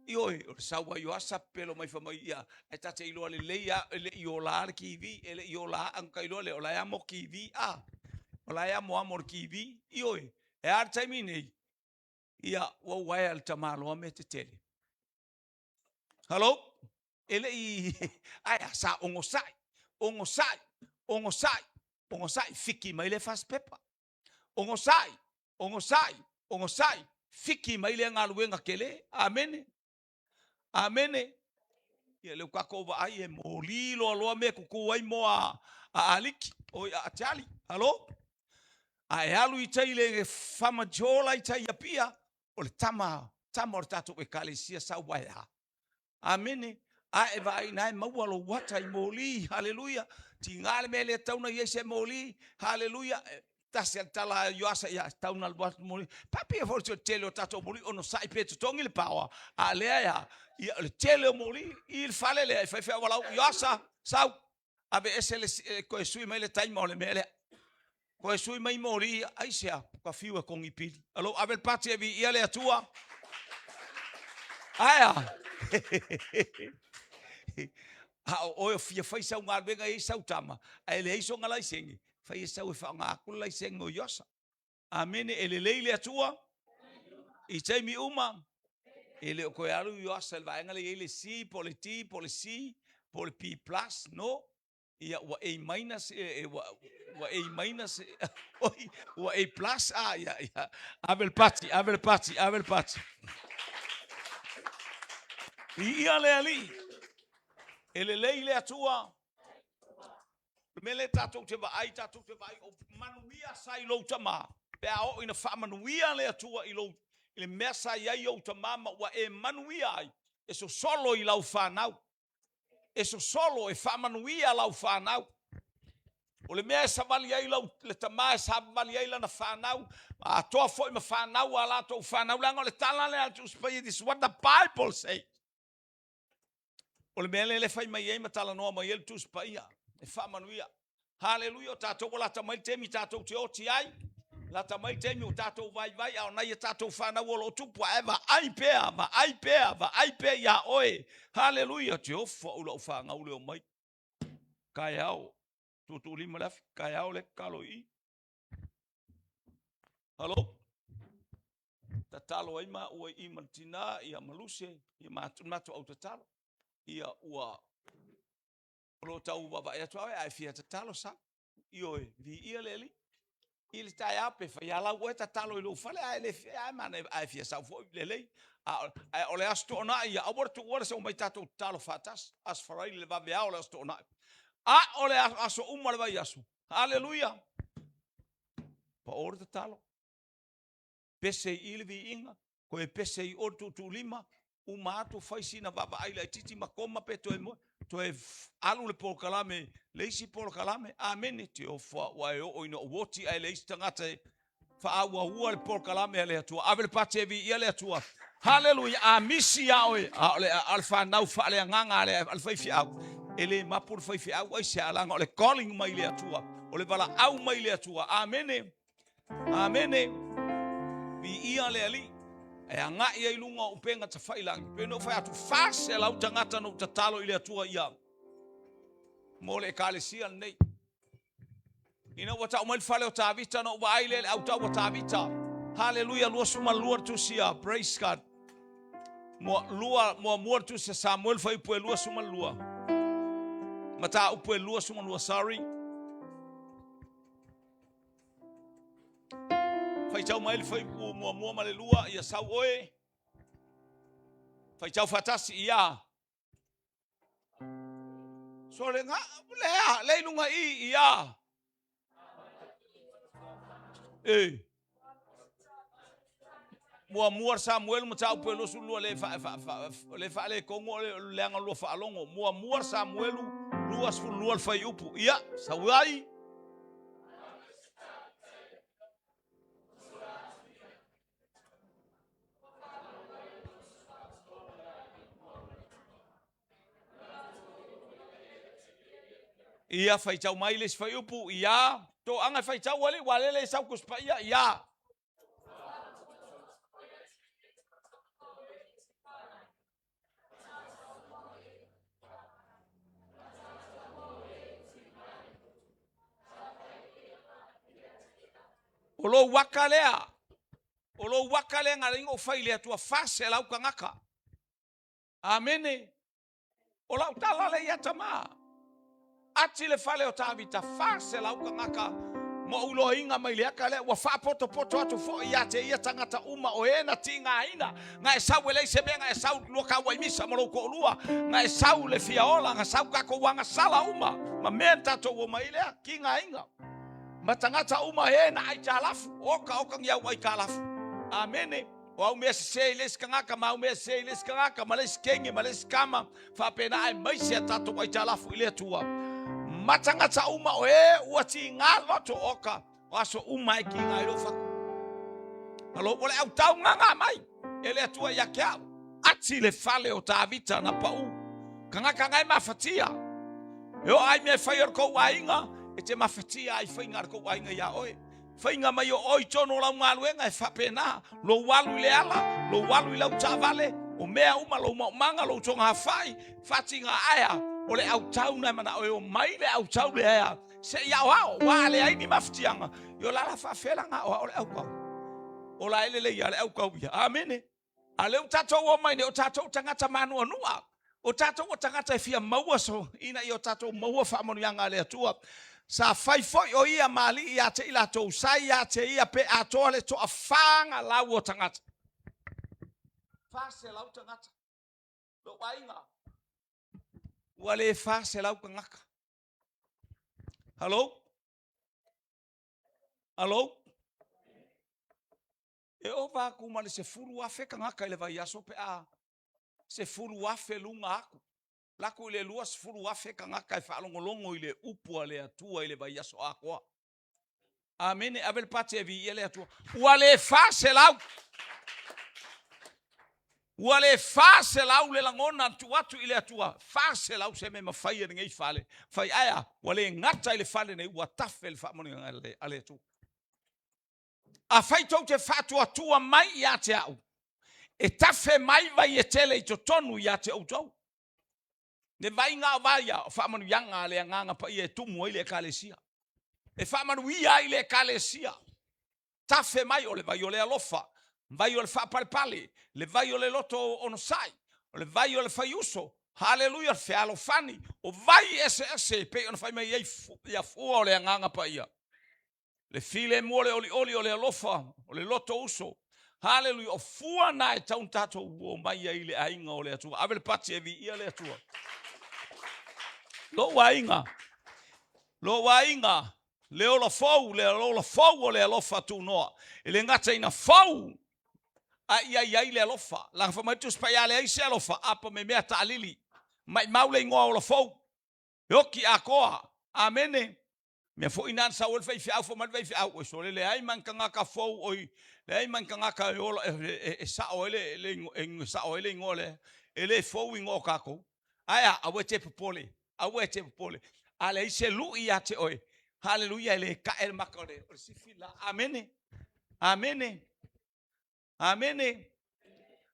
B: Ioe, o le sau a Ioasa pepelo mai fai mai ia, e ta te iloa lelei a, e le i ola le TV, e le i ola a ka iloa le o la e amo TV a, o la e amo amo le TV, ioe, e a le taimi nei, ia, ua uaea le tamaloa mea tetele. Hello? E le i, ae a, sa ogosai, ogosai, ogosai, ogosai, fiki mai le fasipepa. Ogosai, ogosai, ogosai, fiki mai lea galuega tele. Amene. Amene. Ia leu tatou vaai e moli loa loa mea tutu ai mo a a aliki, oi a atiali. Alo? A e alu i tai le famajola i tai Apia, o le tama, tama o le tatou ekalesia sau ai a. Amene. A e vaai na e maua lou ata i moli. Haleluia. Tiga le mea le tatau na i ai se moli. Haleluia. Tasi a le tala a Ioasa ia tau na alu atu moli. Papi e foi le tele o tatou moli ono sai pe totogi le paoa. A lea ia, ia le tele o moli i le fale lea e fai fai walau Ioasa sau ave ese le koe sui mai le taima o le mea lea. Koe sui mai moli aisea ka fiu e kongi pili. Alo ave le pati e viia le Atua. Aea. A o oe o fia fai sau galuega e i ai sau tama, ae leai sona laisene, fai e sau e faaaoga atu le laisene o Iosa. Amene, e lelei le Atua i taimi uma. E le o toe alu Ioasa i le vaega lea e i ai le C po o le D po o le C po o le B plus, no. Ia ua A minus, ua A minus, oi, ua A plus, a, ia, ia, ave le pati, ave le pati, ave le pati. Viia le Alii, e lelei le Atua. O le mea lea tatou te vaai, tatou te vaai o manuia sa i lou tama, pe a oo ina faamanuia le Atua i lou i le mea sa i ai ou tama ma ua e manuia ai, e sosolo i lau fanau. E sosolo e faamanuia lau fanau. O le mea e savali ai lau, le tama e savavali ai lana fanau, atoa foi ma fanau a latou fanau, leaga o le tala lea a le Tusi Paia, this is what the Bible says. O le mea lea e fai mai ai ma talanoa mai ai le Tusi Paia, e faamanuia. Haleluia, o tatou ua lata mai le taimi tatou te oti ai, lata mai le taimi ua tatou vaivai, a o nai a tatou fanau o lo o tupu ae vaai pea, vaai pea, vaai pea iā oe. Haleluia, te ofo au i lau fanau le omai. Taeao, tuutuulima le afi, taeao le tatalo i i. Hello? Tatalo ai maua i i ma le tinā, ia ma Luse, ia ma matou au tatalo. Ia ua o lo o tau vaavaai atu au, a e fia tatalo sa. Ioe, viia le Alii. I le taeao pe fai lava lau oe tatalo i lou fale, ae le fia, ae manaia, a e fia sau foi, lelei. A ae o le Aso Toonai ia, aua le tuua le sau mai tatou tatalo faatasi. Aso Faraile le vaveao o le Aso Toonai. A o le aso uma o le vaiaso. Haleluia. Pao le tatalo. Pese i i le viiga, toe pese i o le tuutuulima, uma atu fai sina vaavaai laitiiti ma koma pe toe moe, toe alu le polokalame, le isi polokalame. Amene. Te ofa ua e oo ina ou oti ae leai se tagata e faaauaua le polokalame a le Atua. Ave le pati e viia le Atua. Haleluia. A misi ia oe, a o le, a le fanau faaleagaga a le, a le faifeau, e le mapu le faifeau, aisea? Leaga o le calling mai le Atua, o le valaau mai le Atua. Amene. Amene. Viia le Alii. E agai ai luga o upega tafailangi. Pei ona ou fai atu, 400 tagata na ou tatalo i le Atua ia mo le ekalesia lenei. Ina ua tau mai le fale o Tavita, na ou vaai lea i le autau a Tavita. Haleluia, 22 le tusi a, praise God. Mua, lua, muamua le tusi a Samuel fuaiupu e 22. Mataupu e 22, sorry. Faitau mai le fuaiupu muamua ma le lua, ia sau oe. Faitau faatasi, ia. So le nga, lea, le i luga i, ia. E. Muamua Samuelu mataupu e 22 le fa, fa, fa, le faaletonu o le leaga o lua faalogo. Muamua Samuelu 22 le fuaiupu. Ia, sau ai. Ia faitau mai le isi fuaiupu, ia. Toaga e faitau alii, ua lele sau Tusi Paia, ia. O lou aka lea, o lou aka lea na ala ai ona ou fai i le Atua, 400 tagata. Amene. O lau tala lea ia tama. Ati le fale o Tavita, 400 tagata ma ou iloaina mai le aka lea, ua faapotopoto atu foi ia te ia tagata uma o e na tigaina, na e sau e leai se mea, na e sau lua taua i misa ma lou toalua, na e sau le fia ola, na sau tatou agasala uma ma mea na tatou omai lea, tigaina. Ma tagata uma e na aitalafu, oka oka ni au aitalafu. Amene. O au mea sese i le isi tagata, ma au mea sese i le isi tagata, ma le isi kenge, ma le isi kama, faapena aemaise a tatou aitalafu i le Atua. Ma tagata uma o e ua tiga loto oka, o aso uma e tiga ai lou fatu. Alo, o le autau gaga mai e le Atua ia te au. Ati le fale o Tavita na pau. Tagata na e mafatia. E oo ai mea e fai o le tou aiga, E te mafatia ai faiga a le tou aiga iā oe. Faiga mai o oe i totonu o lau galuega e faapena, lou alu i le ala, lou alu i lau taavale, o mea uma, lou maumaga, lou togafai, faatiga aea, o le autau na e manao e omai le autau lea se i aoao, aua a leai ni mafatiaga, ia o le a la faafefea la ona aoao le autau? O la e lelei lava le autau ia. Amene. A o lea ua tatou omai nei, o tatou o tagata manuanua, o tatou o tagata e fia maua so, ina ia o tatou maua faamanuiaga a le Atua. Sa fai foi o ia ma alii ia te i latou, sa ia te ia pe atoa le toafa galau o tagata. 400 tagata. Lou aiga, ua le 400 tagata. Hello? Hello? E ova atu ma le 10,000 tagata i le vaiaso pe a 10,000 luga atu. Lako i le 20,000 tagata e faalogologo i le upu a le Atua i le vaiaso atoa. Amene. Ave le pati e viia le Atua. Ua le 400. Ua le 400 le lagona na tuu atu i le Atua. 400 se mea mafai e lenei fale. Fai ae ua le gata i le fale nei, ua tafe le faamanuiaga a le Atua. Afai tou te faatuatua mai ia te au, e tafe mai vai e tele i totonu ia te outou. Le vaiga o vai ia, o faamanuiaga a le Agaga Paia e tumu ai le Ekalesia. E faamanuia ai le Ekalesia. Tafe mai o le vai o le alofa, vai o le faapalepale, le vai o le loto onosai, o le vai o le faiuso, haleluia, le fealofani, o vai eseese e pei ona fai mai ai ia fua o le Agaga Paia. Le filemu o le olioli o le alofa, o le loto uso. Haleluia, o fua na e tatau ona tatou omai ai i le aiga o le Atua. Ave le pati e viia le Atua. Lou aiga, lou aiga, le ola fou, le ola fou o le alofa tunoa. E le gata ina fou, a ia i ai le alofa. Leaga fai mai le Tusi Paia, a leai se alofa, apa me mea taalili. Maimau le igoa ola fou. E oti atoa. Amene. Mea foi na sau ai le faifeau, fai mai le faifeau, oi sole leai ma ni tagata fou, oi leai ma ni tagata e ola e sao ai le e sao ai le igoa lea. E le fou igoa o tatou. Ae a, aua e te popole, aua e te popole. A leai se lui ia te oe, haleluia, e le tae le maka o le sifi la. Amene, amene, amene.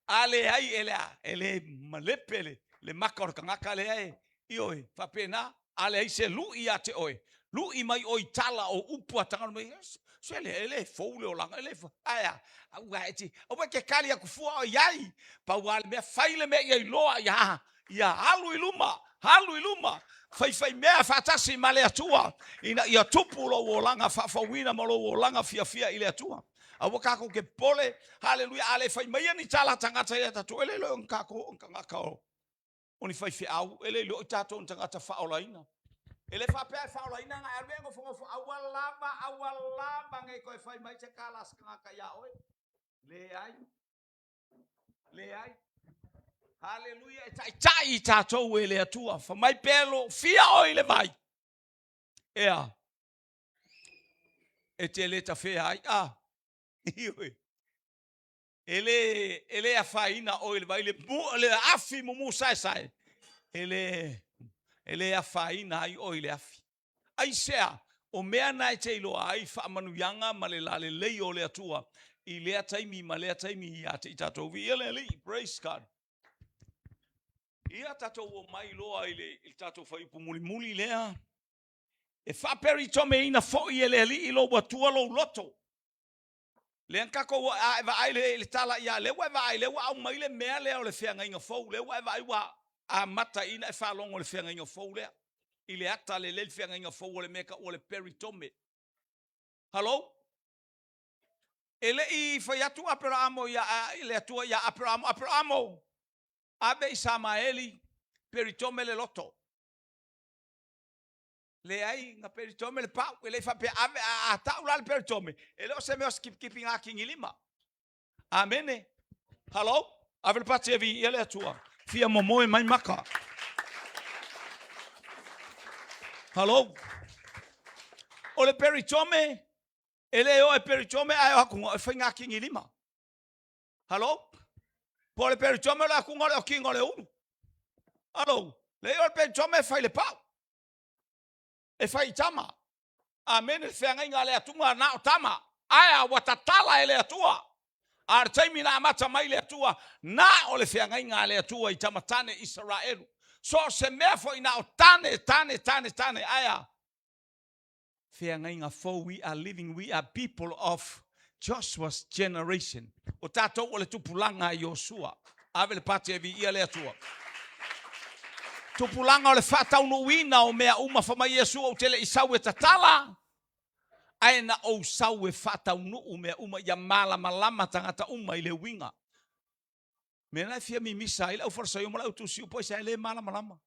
B: A leai e le a, e le malepe le maka o le tagata lea e, ioe, faapena. A leai se lui ia te oe, lui mai oe i tala o upu a tagata mai, se le, e le fou le olaga, e le fou. Ae a, aua e te, aua e te kali atu fua o i ai. Pau lava le mea, fai le mea ia iloa, ia, ia alu i luma, alu i luma, faifai mea faatasi ma le Atua, ina ia tupu lou olaga faafouina ma lou olaga fiafia i le Atua. Aua tatou te popole, haleluia, a le fai maia ni tala a tagata ia tatou, e le iloa o ni tatou o ni tagata o, o ni faifeau, e le iloa o tatou o ni tagata faaolaina. E le faapea e faaolaina na e alu e nofonofo, aua lava, aua lava ne i toe fai mai se tala a se tagata ia oe. Leai, leai. Haleluia, e taitai i tatou e le Atua. Fai mai pe lo fia oe i le vai. Ea, e te le tafea ai. Ah, ioe. E le, e le afaina oe i le vai, le, le afi mumu saesae, e le, e le afaina ai oe i le afi. Aisea? O mea na e te iloa ai faamanuiaga ma le lalelei o le Atua i lea taimi ma lea taimi ia te i tatou. Viia le Alii, praise God. Ia tatou omai loa i le, i le tatou fuaiupu mulimuli lea. E faaperitomeina foi e le Alii lou Atua lou loto. Lea na tatou a e vaai i le tala ia lea ua e vaai lea ua aumai le mea lea o le feagaiga fou lea ua e vaai ua amata ina e faalogo i le feagaiga fou lea i le ata lelei le feagaiga fou o le mea e taua o le peritome. Hello? E le i fai atu Aperaamo ia le Atua ia Aperaamo, Aperaamo, ave i Samaeli peritome le loto. Leai, na peritome le pau, e le i faapea ave, a, a tau la le peritome, e le o se mea o se kipikipigā kigilima. Amene. Hello? Ave le pati e viia le Atua. Fia momoe mai maka. Hello? O le peritome, e le o e peritome ae o atu e faiga kigilima. Hello? Po o le peritome o le atuga o le okiga o le ulu. Hello? Leai o le peritome e fai le pau. E fai i tama. Amene le feagaiga a le Atua na o tama. Ae a ua tatala e le Atua. A o le taimi na amata mai le Atua, na o le feagaiga a le Atua i tama tane Isaraelu. So o se mea foi na o tane, tane, tane, tane, ae a feagaiga fou. We are living, we are people of Joshua's generation. O tatou o le tupulaga a Iosua. Ave le pati e viia le Atua. Tupulaga o le faataunuuina o mea uma fa mai Iesu ou te le i sau e tatala, ae na ou sau e faataunuu mea uma ia malamalama tagata uma i le uiga. Mea la e fia mimisa ai le aufalesaio ma le autusiupu aisea e le malamalama.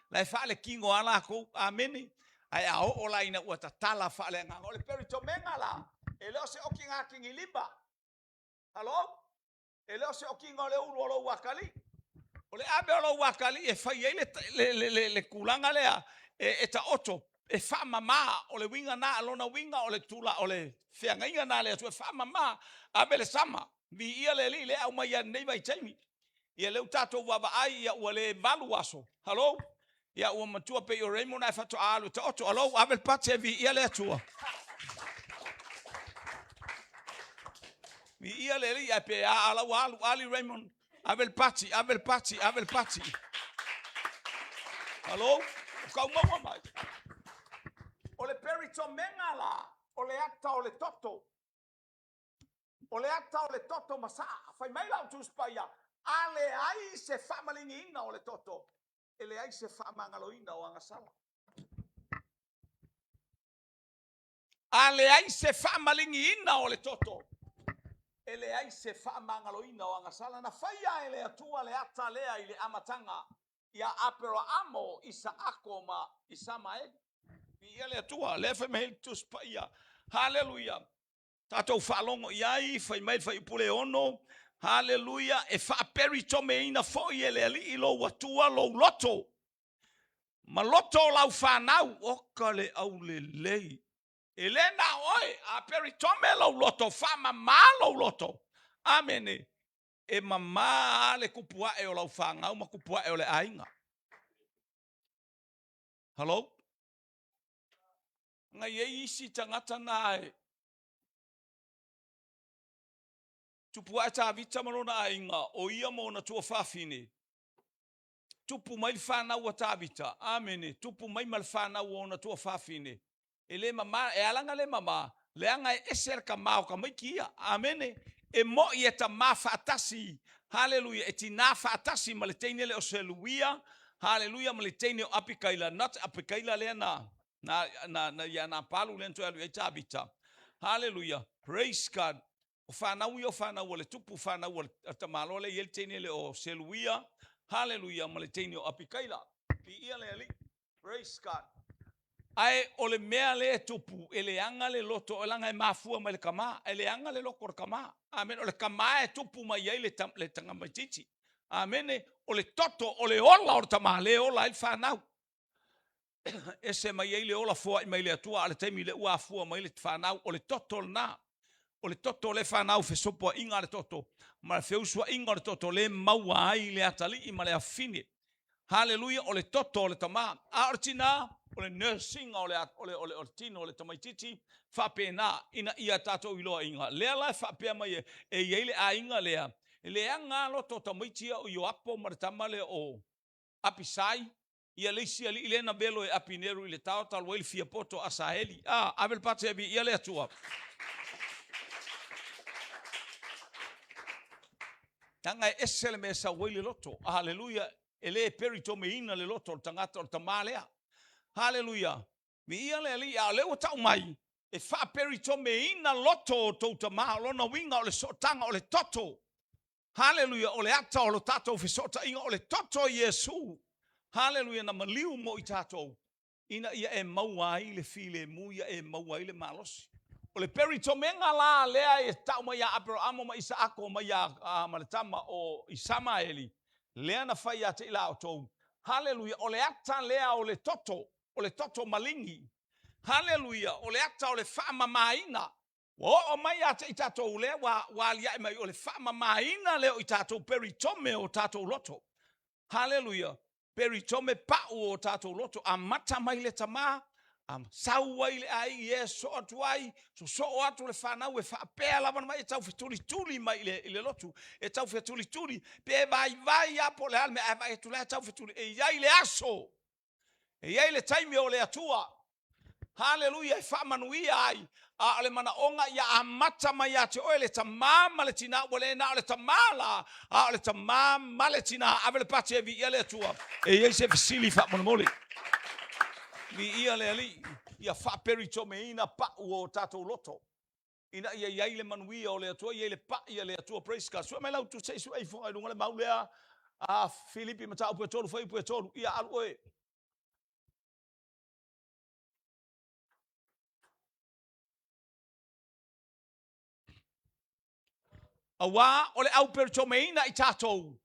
B: La e faaletino lava latou. Amene. Ae a oo la ina ua tatala faaleagaga, o le peritomega la, e le o se okiga atigilima. Halo? E le o se okiga o le ulu o lou atalii. O le ave o lou atalii e fai ai le tulaga lea e taoto, e faamama, o le uiga na, lona uiga o le tula, o le feagaiga na a le Atua e faamama, ave le sama, viia le Alii, lea e aumai lava i lenei vaitaimi. Ia lea ua tatou vaavaai, ia ua le 8 aso, halo, ia ua matua pei o Raymond ae faatoa alu e taoto, halo, ave le pati e viia le Atua. Viia le Alii, ae pe a ala ua alu, ali Raymond, ave le pati, ave le pati, ave le pati. Halo, o kau maua mai. O le peritomega la, o le ata o le toto. O le ata o le toto masaa. Fai mai lau Tusi Paia, a leai se faamaligiina o le toto, e leai se faamagaloina o agasala. A leai se faamaligiina o le toto, e leai se faamagaloina o agasala. Na faia e le Atua le ata lea i le amataga ia Aperaamo, Isaako ma Isamaeli. Viia le Atua, lea fai mai ai le Tusi Paia. Haleluia. Tatou faalogo i ai, fai mai le fuaiupu le 6, haleluia, e faaperitomeina foi e le Alii lou Atua lou loto ma loto o lau fanau. Oka le aulelei. E le na o oe, a peritome lou loto, faamama lou loto. Amene. E mama lava le tupu ae o lau fanau ma tupu ae o le aiga. Hello? Na i ai isi tagata na e tupu ae Tavita ma lona aiga, o ia ma ona tuafafine, tupu mai le fanau a Tavita, amene, tupu mai ma le fanau a ona tuafafine, e le mama, e ala ona le mama, leaga e ese le tama o tamaiti ia, amene, e moi e tama faatasi, haleluia, e tina faatasi ma le teine lea o Seluia, haleluia, ma le teine o Apikaila, not Apikaila lea na na na na ia Napalu lea na toe alu i ai Tavita. Haleluia, praise God. O fanau ia o fanau a le tupu, fanau a le tamaloa lea e i ai le teine lea o Seluia, haleluia, ma le teine o Apikaila. Viia le Alii, praise God. Ae o le mea lea e tupu, e leaga le loto, leaga e mafua mai le tama, e leaga le loto o le tama. Amene. O le tama e tupu mai ai le tamaitiiti. Amene. O le toto, o le ola o le tama, lea e ola ai le fanau. Ese mai ai le ola foai mai le Atua, a o le taimi lea ua afua mai le fanau, o le toto lena. O le toto lea fanau, fesopoaiga a le toto ma le feusuaiga o le toto lea maua ai le atalii ma le afafine. Haleluia, o le toto o le tama. A o le tina, o le nursing o le, o le, o le, o le tino o le tamaitiiti, faapena, ina ia tatou iloaina. Lea la e faapea mai e, e i ai le aiga lea, e leaga lava loto o tamaiti ia o Ioapo ma le tama lea o Apisai, ia le isi alii lea na velo e Apineru i le tao talu ai le fia poto Asaeli. A, ave le pati e viia le Atua. Leaga e ese le mea e sau ai le loto. Haleluia. E le peritomeina le loto o le tagata o le tama lea. Haleluia. Viia le Alii, a o lea ua tau mai, e faaperitomeina loto o tou tama. O lona uiga o le sootaga, o le toto. Haleluia, o le ata o lo tatou fesootaiga, o le toto o Iesu. Haleluia, na maliu mo i tatou, ina ia e maua ai le filemu, ia e maua ai le malosi. O le peritomega la lea e tau mai ia Aperaamo ma Isaako ma, ia, ma le tama o Isamaeli, lea na fai ia te i la outou. Haleluia, o le ata lea o le toto, o le toto maligi. Haleluia, o le ata o le faamamaina. Ua oo mai ia te i tatou lea ua, ua aliae mai o le faamamaina lea o i tatou peritome o tatou loto. Haleluia! Peritome pau o tatou loto, amata mai le tama, Sau ai le aiga e soo atu ai, sosoo atu le fanau e faapea lava ona mai e tau fetulituli mai i le lotu, e tau fetulituli, pe vaivai lava po o le a le mea, ae vaai atu la e tau fetuli. E i ai le aso, e i ai le taimi o le Atua, haleluia, e faamanuia ai, a o le manaoga ia amata mai ia te oe le tama ma le tina, ua le na o le tama la, a o le tama ma le tina. Ave le pati e viia le Atua. E i ai se fesili faamolemole? Viia le Alii, ia faaperitomeina pau o tatou loto, ina ia i ai le manuia o le Atua, ia i ai le pai a le Atua. Praise God. Sue mai lau tusi, se i sue ifo i luga le mau lea a Filipi mataupu e 3 fuaiupu e 3. Ia alu oe. Auā o le au peritomeina i tatou,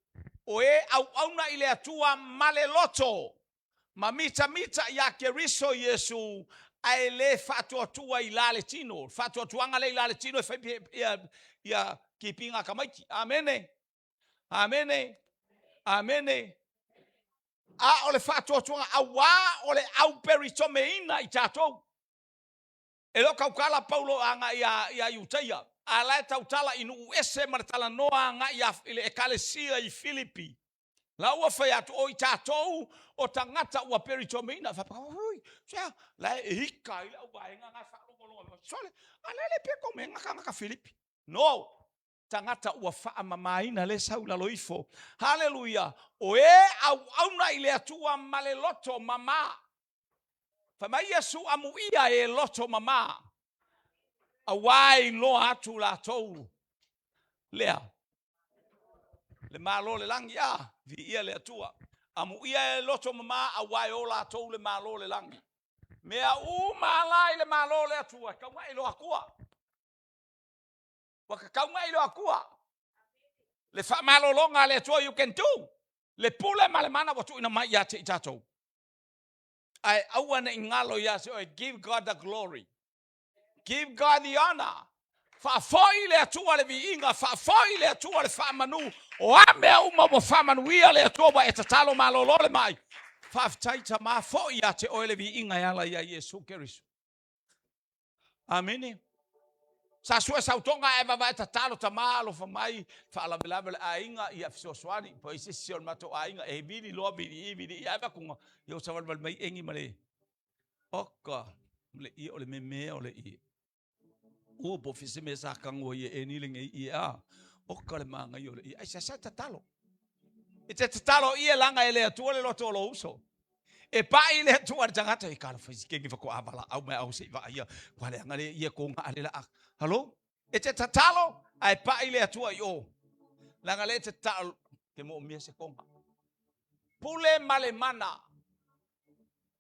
B: o e auauna i le Atua ma le loto, ma mitamita ia Keriso Iesu, ae le faatuatua i la le tino. Faatuatuaga lea i la le tino e fai ia, ia kipiga a tamaiti. Amene. Amene. Amene. A o le faatuatuaga, auā o le au peritomeina i tatou. E le o tautala Paulo agai ia Iutaia, a la e tautala i nuu ese ma le talanoa agai i le ekalesia i Filipi. La ua fai atu, o i tatou o tagata ua peritomeina. Faapea, ui, sea, la e ika ai le auvaega na e faalogologo. Sole, a lele pe tomeina tagata Filipi. No, tagata ua faamamaina le sau i lalo ifo. Haleluia, o e auauna i le Atua ma le loto mama. Fai mai Iesu, amuia e loto mama, auā e iloa atu latou lea le Malo o le lagi. A, viia le Atua. Amuia e loto mama, auā e o latou le Malo o le lagi. Mea uma la i le Malo o le Atua, e tatau ona e iloa atua. Ua tatau ona e iloa atua le faamalologa a le Atua, you can do. Le pule ma le mana ua tuuina mai ia te i tatou. Ae aua ne i galo ia te oe, give God the glory. Give God the honor. Faafoi le Atua le viiga, faafoi le Atua le faamanu. O a mea uma ua faamanuia le Atua ua e tatalo malolo le mai. Faafetai Tama, foi ia te oe le viiga e ala ia Iesu Keriso. Amene. Sa sue sautoga ae vavae tatalo tama alofa mai faalavelave o le aiga ia fesoasoani po ai se isi o le matou aiga e vili loa vili i vili i ae vakuga ia ua savalivali mai egi ma le oka le ie o le memea o le ie ua po fese mea sa tago ai e eni lenei ie a oka le manaia o le ie ai sa tatalo e te tatalo ie laga e le Atua le loto o lou uso. E pai le Atua i le tagata, e talofa i si kengi faatoa valaau mai au se i vaaia, ua leaga le ia ko ga le laa. Halo? E te tatalo, ae pai le Atua i o. Leaga le te tatalo, te moomia se koga. Pule ma le mana.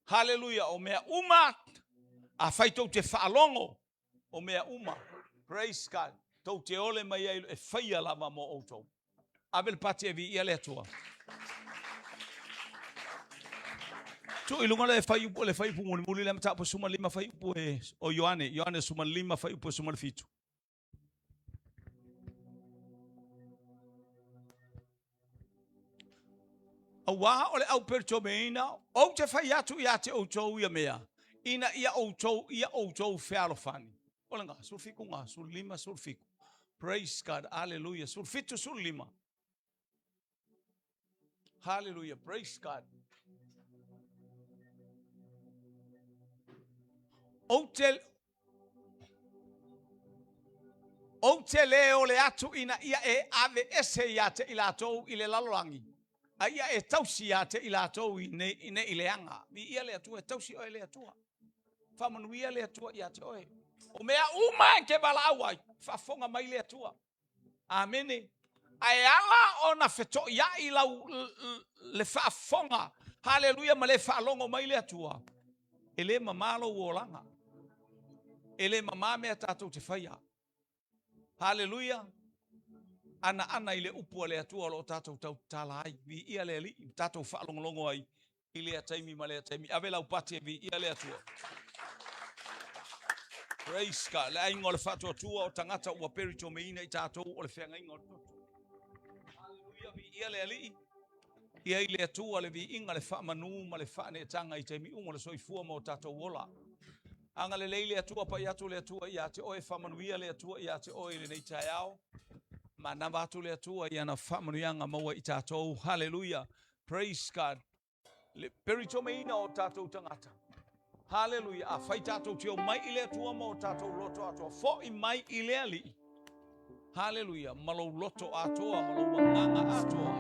B: Haleluia, o mea uma, afai tou te faalogo, o mea uma. Praise God. Tou te ole mai ai e faia lava mo outou. Ave le pati e viia le Atua. Tuu i luga le fuaiupu, le fuaiupu mulimuli lea mataupu 15 fuaiupu e o Ioane, Ioane 15 fuaiupu e 17. Auā o le au peritomeina, ou te fai atu ia te outou ia mea, ina ia outou ia outou fealofani. O le ga, 17 ga, 15, 17. Praise God, hallelujah. 17, 15. Hallelujah, praise God. Ou te Ou te le ole atu ina ia e ave ese ia te i latou i le lalolagi, a ia e tausi ia te i latou i ne, i ne i leaga. Viia le Atua, e tausi oe le Atua. Faamanuia le Atua ia te oe. O mea uma e te valaau ai, faafofoga mai le Atua. Amene. Ae ala ona fetoiai lau le faafofoga, haleluia, ma le faalogo mai le Atua, e le mamā lou olaga. E le mamā mea tatou te faia. Haleluia. Anaana i le upu a le Atua o lo o tatou tautatala ai. Viia le Alii, tatou faalogologo ai i lea taimi ma lea taimi. Ave lau pati e viia le Atua. Praise God. Le aiga o le faatuatua o tagata ua peritomeina i tatou o le feagaiga o le toto. Haleluia, viia le Alii. Ia i le Atua le viiga, le faamanu ma le faaneetaga i taimi uma o le soifua ma o tatou ola. Agalelei le Atua, pai atu le Atua ia te oe, faamanuia le Atua ia te oe i lenei taeao. Manava atu le Atua i ana faamanuiaga maua i tatou. Haleluia. Praise God. Le peritomeina o tatou tagata. Haleluia. Afai tatou te omai i le Atua ma o tatou loto atoa, fo'i mai i le Alii. Haleluia. Ma lou loto atoa, ma lou agaga atoa.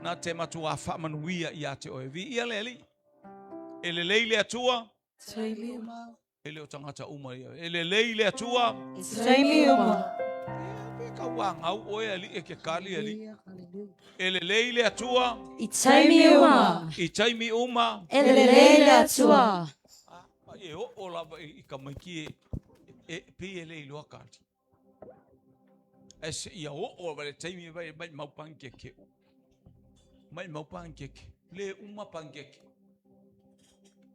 B: Na te matuā faamanuia ia te oe. Viia le Alii. E lelei le Atua.
C: Taimi uma.
B: E le o tagata uma ia. E lelei le Atua.
C: Taimi uma.
B: Pe kau angau oe alii e ke kali alii. E lelei le Atua.
C: I taimi uma.
B: I taimi uma.
C: E lelei le Atua.
B: E oo lava i ka maiki e, e pei e le iloa kali. Ae seia oo lava i le taimi e maimau panikeke. Maimau panikeke. Le uma panikeke.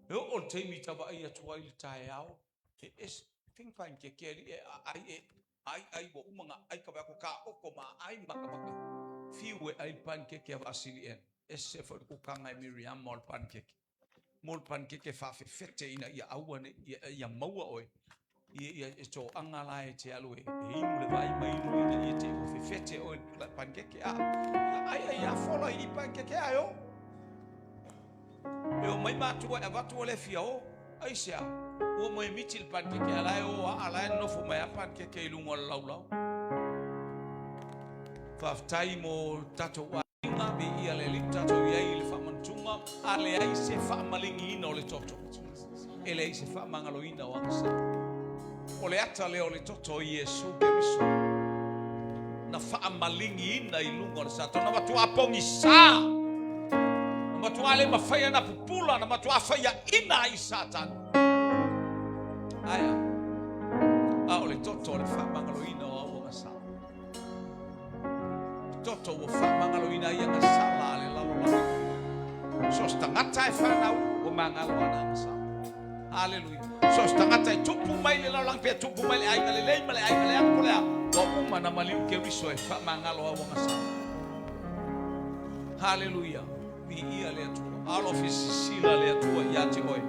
B: E oo le taimi ta vaai atu ai i le taeao, e ese fing panikeke alii e aai e ai ai ua uma ona ai ka vaai atu kaoko ma aai makamaka. Fiu e ai le panikeke a Vaasili N. Ese foi le kukaga e Miriama o le panikeke. Mo le panikeke faafefete ina ia aua ne i ia maua oe ia ia e toaga la e te alu e inu le vai ma inu ina ia te ua fefete oe le panikeke a ai ai a fola i panikeke ai o e o mai matua e avatu o le fia o ai se a ua moe miti le panikeke a la e o a la e nofo mai a panikeke i luga o le laulau. Faafetai mo tatou aiga, viia le Alii tatou i ai i le faamanatuga, a leai se faamaligiina o le toto, e leai se faamagaloina o agasala. O le ata lea o le toto o Iesu Keriso na faamaligiina i luga o le Satana, na matuā pogisa, na matuā le mafai ona pupula, na matuā faiaina ai Satana. Ae a? A o le toto o le faamagaloina o au agasala. Toto ua faamagaloina ai agasala a le lalolagi. So o se tagata e fanau, ua magalo ana agasala. Haleluia. So o se tagata e tupu mai le lalolagi pe tupu mai le aiga lelei ma le aiga leaga po o le a, ua uma na maliu Keriso e faamagalo au agasala. Haleluia. Viia le Atua. Alofa sisila le Atua ia te oe.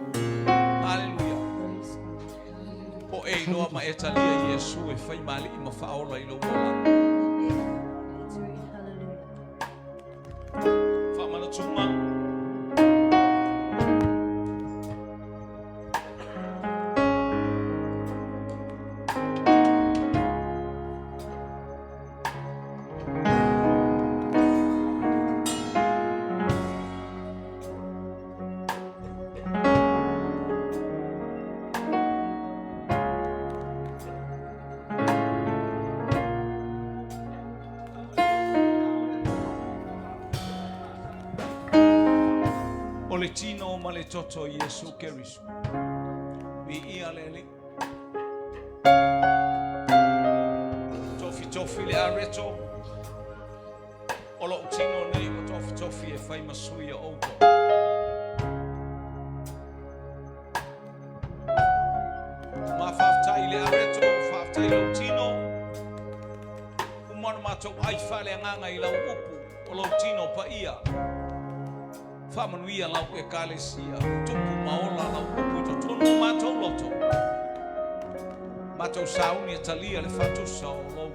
B: Haleluia. Po o e iloa ma e talia Iesu e fai ma Alii ma Faaola i lou olaga. Faamanatuga. O le tino ma le toto Iesu Keriso. Viia le Alii. Tofitofi le areto. O lou tino nei ua tofitofi e fai ma sui o outou. Ma faafetai i le areto, faafetai i lou tino. Uma ona matou ai faaleagaga i lau upu o lou tino paia. Faamanuia lau Ekalesia, tupu ma ola lau upu i totonu o matou loto. Matou sauni e talia le faatusa o lou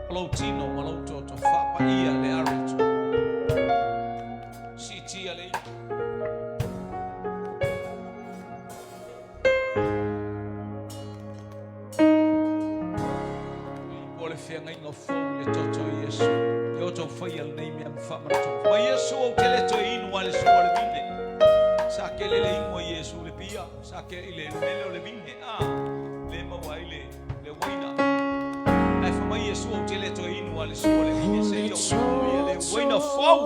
B: o lou tino ma lou toto. Faapaia le areto. Siitia le ipu. O le feagaiga fou i le toto o Iesu. E outou faia lenei mea ma faamanatuga. Ma Iesu ou te le toe inu lava i le sua o le vine. Sa kele le inu a Iesu i le pia, sa kele i le mele o le vine, a le maua ai le, le uaina. Ae fai mai Iesu ou te le toe inu lava i le sua o le vine, seia ou inu ia le uaina fou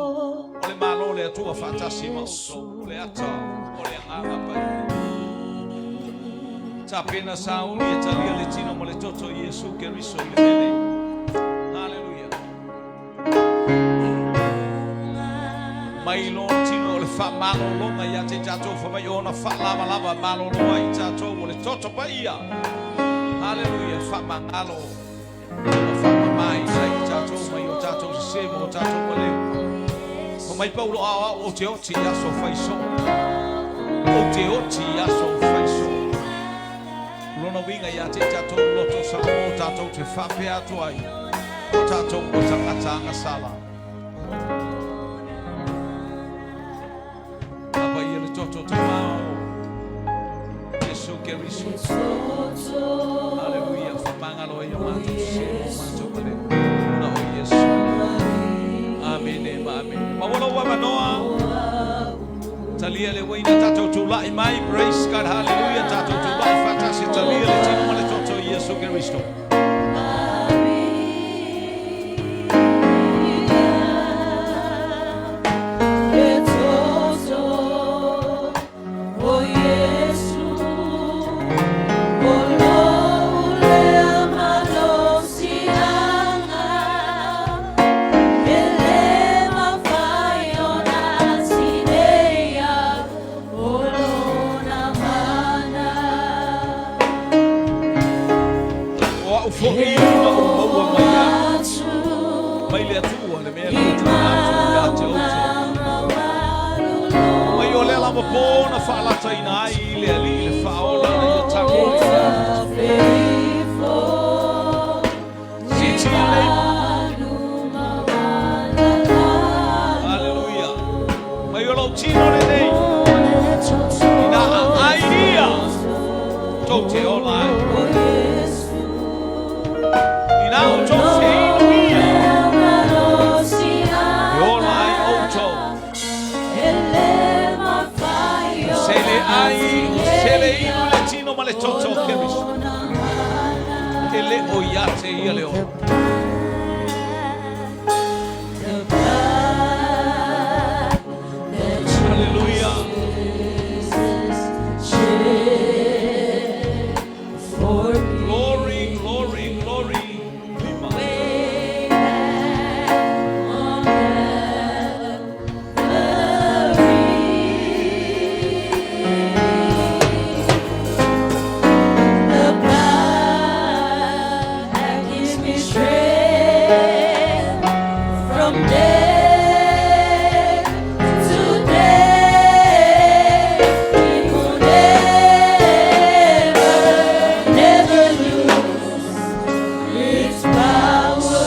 B: o le Malo o le Atua faatasi ma outou, o le ata o le Agaga Paia. Tapena sauni e talia le tino ma le toto i Iesu Keriso i le mele. Haleluia. Mai lo tino o le faamalologa ia te tatou fa mai ona faalavalava malolo ai tatou o le toto paia. Haleluia. Faamagalo ma faamama i ai tatou mai o tatou sese ma o tatou maleu. Fa mai Paulo ao au o te oti i aso fai soo. Ou te oti i aso faiso. Lona uiga ia te i tatou loto Samoa tatou te faapea atu ai. O tatou o tagata agasala. Papa ia le toto tamao. Iesu Keriso. Haleluia. Faamagalo ai o matou sese ma matou maleo. Ona o Iesu. Amene ma amene. Maua lou avanoa. Talia le uaina tatou tula'i mai. Praise God. Hallelujah. Tatou tula'i faatasi talia le tino ma le toto o Iesu Keriso.
C: Le toto o Iesu o lou lea malosiaga e lē mafai ona tineia o lona mana.
B: O a'u fo'i na ou maua mai ai. Mai le Atua le mea lea ua tuuina atu ia te outou. Mai o lea lava pō na faalataina ai i le Alii le Faaola ina ia tatou. Sitia nei. Haleluia. Mai o lou tino lenei. Ina aai ia tou te ola ai. Ina outou feinu ia e ola ai outou. Se le ai, se le inu le tino ma le toto o Keriso. E le o ia te ia le ola. Hallelujah. Glory, glory, glory. Lima.
C: The blood that gives me strength from day to day. It will never, never lose its power.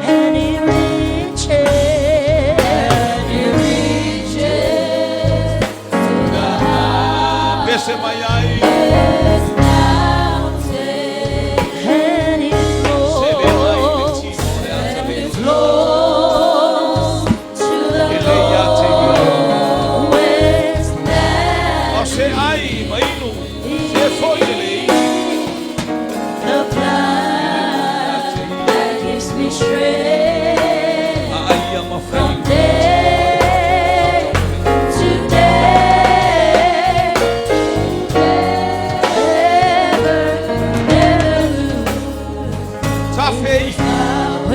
A: And it reaches,
C: And it reaches to the
B: Pese mai ai.
C: highest mountain.
A: And it
B: Se le ai le
A: flows
B: tino le ata le.
C: Flows to the
B: E le ia te ia.
C: lowest
B: O se ai mainu. Se foi le le.
C: The blood that gives me strength
B: A ai ia ma
C: from
B: fai.
C: day to day. Never, never lose
B: Tafe ifo. E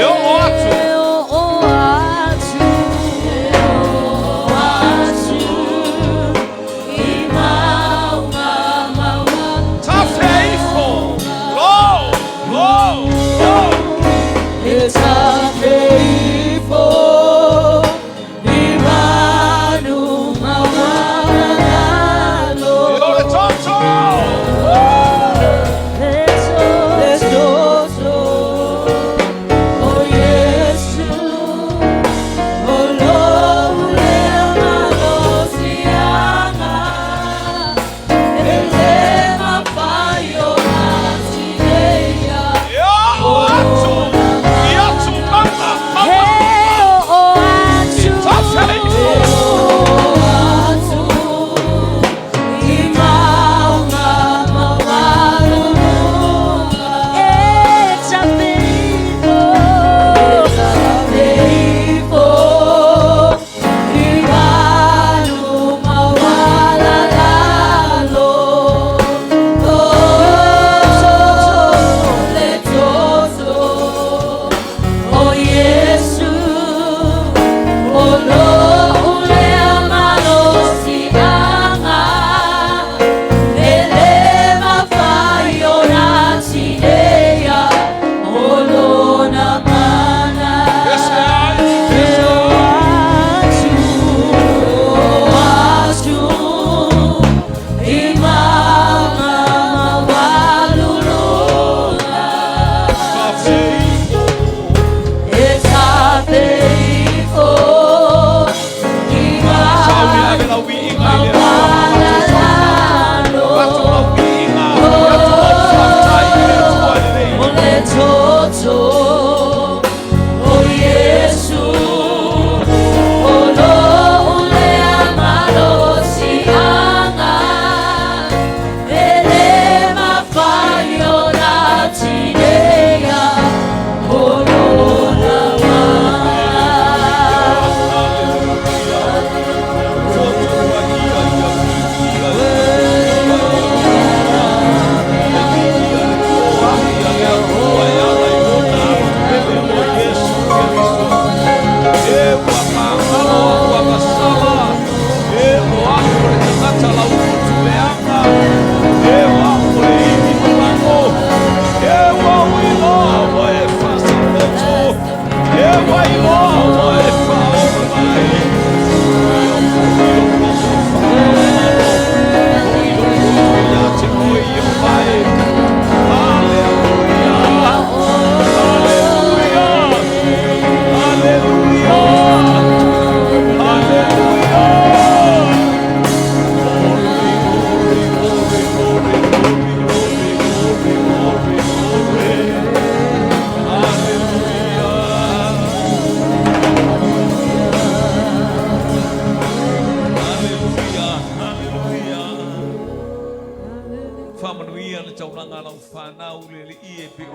B: o atu.
A: E o atu.
C: Atu i mauga mauga.
B: Tafe ifo. Glory, glory, glory.
C: E tafe ifo i manu maualalalo.
B: E o le toto.
C: Le toto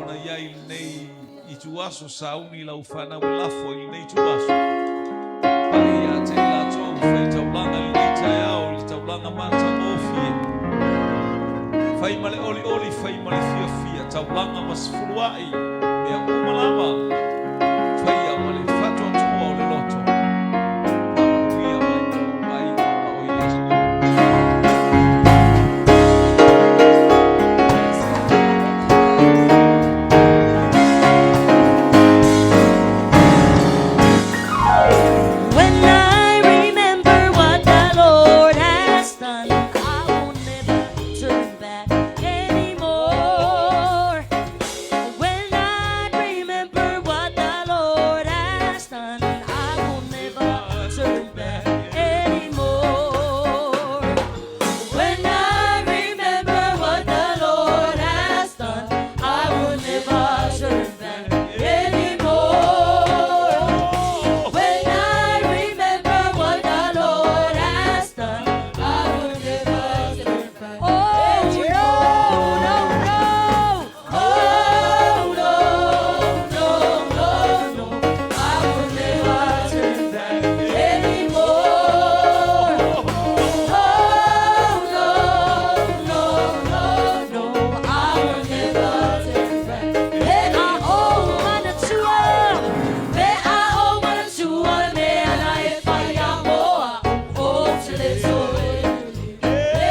B: ona i ai i lenei ituaso sauni lau fanau e lafo i lenei ituaso. Pai ia te i latou fai taulaga i lenei taeao i le taulaga matagofie. Fai ma le olioli, fai ma le fiafia, taulaga ma sefuluai, mea uma lava, faia ma le faatuatua o le loto. Faamanuia mai lou aiga ona o Iesu.
A: When I remember what the Lord has done, I will never turn back anymore. When I remember what the Lord has done, I will never turn back anymore. When I remember what the Lord has done, I will never turn back anymore. When I remember what the Lord has done, I will never turn back. Oh no, no, no! Oh no, no, no, no! I will never turn back anymore. Oh no, no, no, no! I will never turn back. E a o manatua, me a o manatua le mea na e fai a moa, o te le toe. He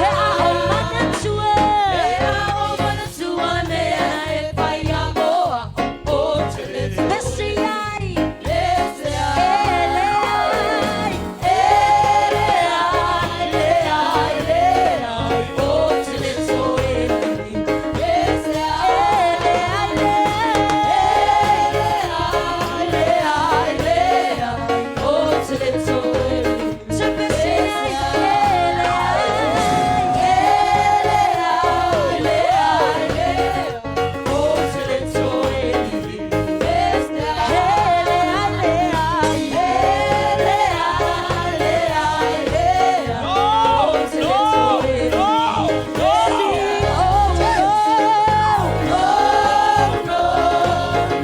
A: a o manatua, he a o manatua le mea na e fai a moa, o te le toe. Pese ai, pese ai, e le ai, e le ai, le ai, le ai, o te le toe. Pese ai, e le ai, le ai, le ai, le ai, o te le toe. Se pese ai, e le ai, e le ai, le ai, le ai, o te le toe. Pese ai, e le ai, le ai, e le ai, le ai, le ai, o te le toe. Oh no, no,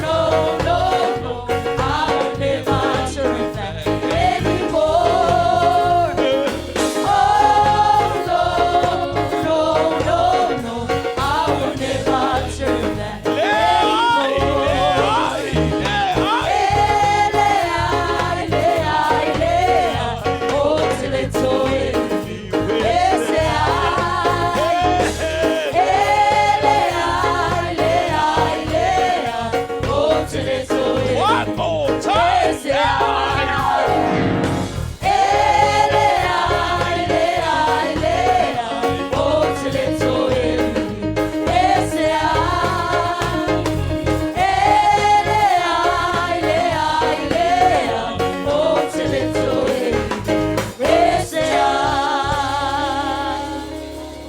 A: no, no, no, I will never turn back anymore. Oh no, no, no, no, I will never turn back anymore. E le ai, le ai, le ai, o te le toe. Ese ai. E le ai, le ai, le ai, o te le toe.
B: One more time.
A: Ese ai. E le ai, le ai, le ai, o te le toe. Ese ai. E le ai, le ai, le ai, o te le toe. Ese ai.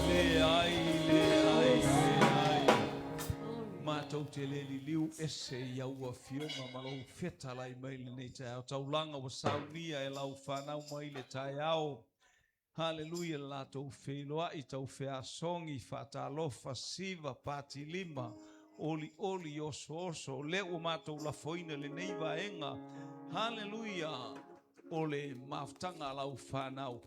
B: Le ai, le ai, le ai. Matou te le liliu ese i au afioga ma lou fetalai mai lenei taeao. Taulaga ua saunia e lau fanau mai le taeao. Haleluia le latou feiloai tau feasogi faatalofa siva patilima olioli osooso o lea ua matou lafoina lenei vaega. Haleluia o le mafutaga a lau fanau.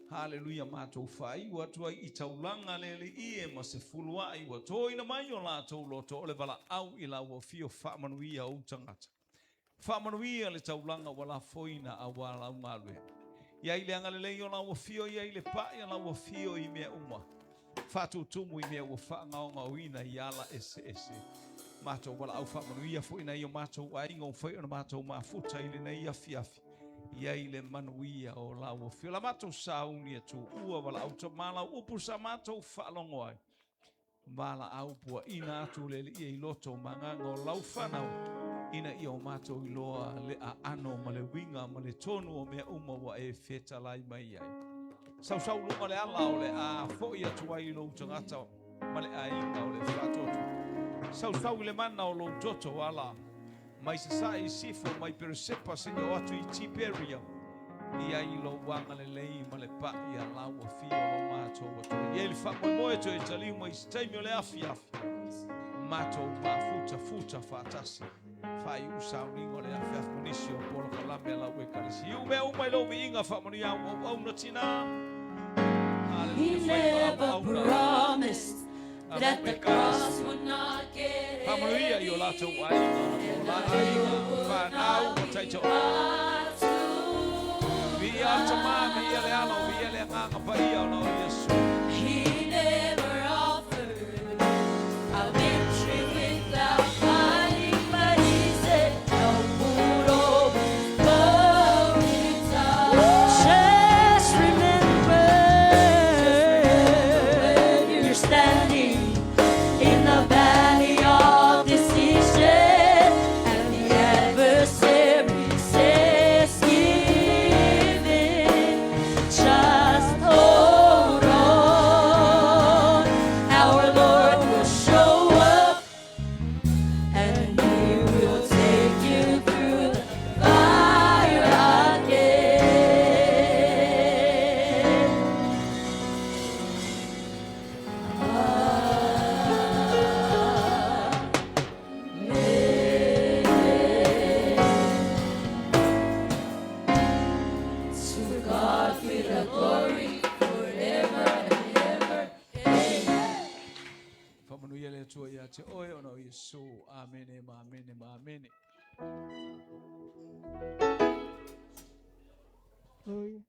B: Haleluia matou faaiu atu ai i taulaga le Alii e ma se fuluai ua toina mai o latou loto o le valaau i lau afio faamanuia ou tagata. Faamanuia le taulaga ua lafoina aua lau galuega. I ai le agalelei o lau afio, i ai le pai a lau afio i mea uma. Faatutumu i mea ua faagaogaoina i ala eseese. Matou valaau faamanuia foi nai o matou aiga ua fai ona matou mafuta i lenei afiafi. I ai le manuia o lau afio. La matou sauni e tuua valaau tama lau upu sa matou faalogo ai. Valaau puaina atu le Alii i loto ma agaga o lau fanau ina ia o matou iloa le aano ma le uiga ma le tonu o mea uma ua e fetalai mai ai. Sausau luga le ala o le a foi atu ai i lou tagata ma le aiga o le faatoto. Sausau i le mana o lou toto ala mai Sasae i Sifo mai Peresepa seia oo atu i Tiperia. I ai lou agalelei ma le pai a lau afio o lo matou Atua. I ai le faamoemoe toe taliu mai i se taimi o le afiafi. matou mafutafuta faatasi, faaiu sauniga o le afiafi ma nisi o polokalame a lau Ekalesia. Iu mea uma i lou viiga, faamanuia au auauna tina.
C: He
B: Haleluia, fai
C: never
B: faauauna
C: promised
B: a
C: that
B: lau
C: the
B: Ekalesia.
C: cross would not get
B: Faamanuia i o
C: heavy
B: latou aiga, o
C: and
B: la
C: the
B: aiga,
C: yoke would
B: fanau
C: not
B: ma
C: be
B: taitoa.
C: hard to
B: Viia le Tama, viia le Alo, viia le Agaga Paia ona o Iesu.
C: He never offered a victory without fighting, but he said, "No puro
A: Just remember
C: when you're standing in the valley of decision, and the adversary says, "Give in." Just hold on. Our Lord will show up, and He will take you through the fire again. To God be the glory forever and ever. Amen.
B: Faamanuia le Atua ia te oe ona o Iesu. Amene ma amene ma amene.
C: E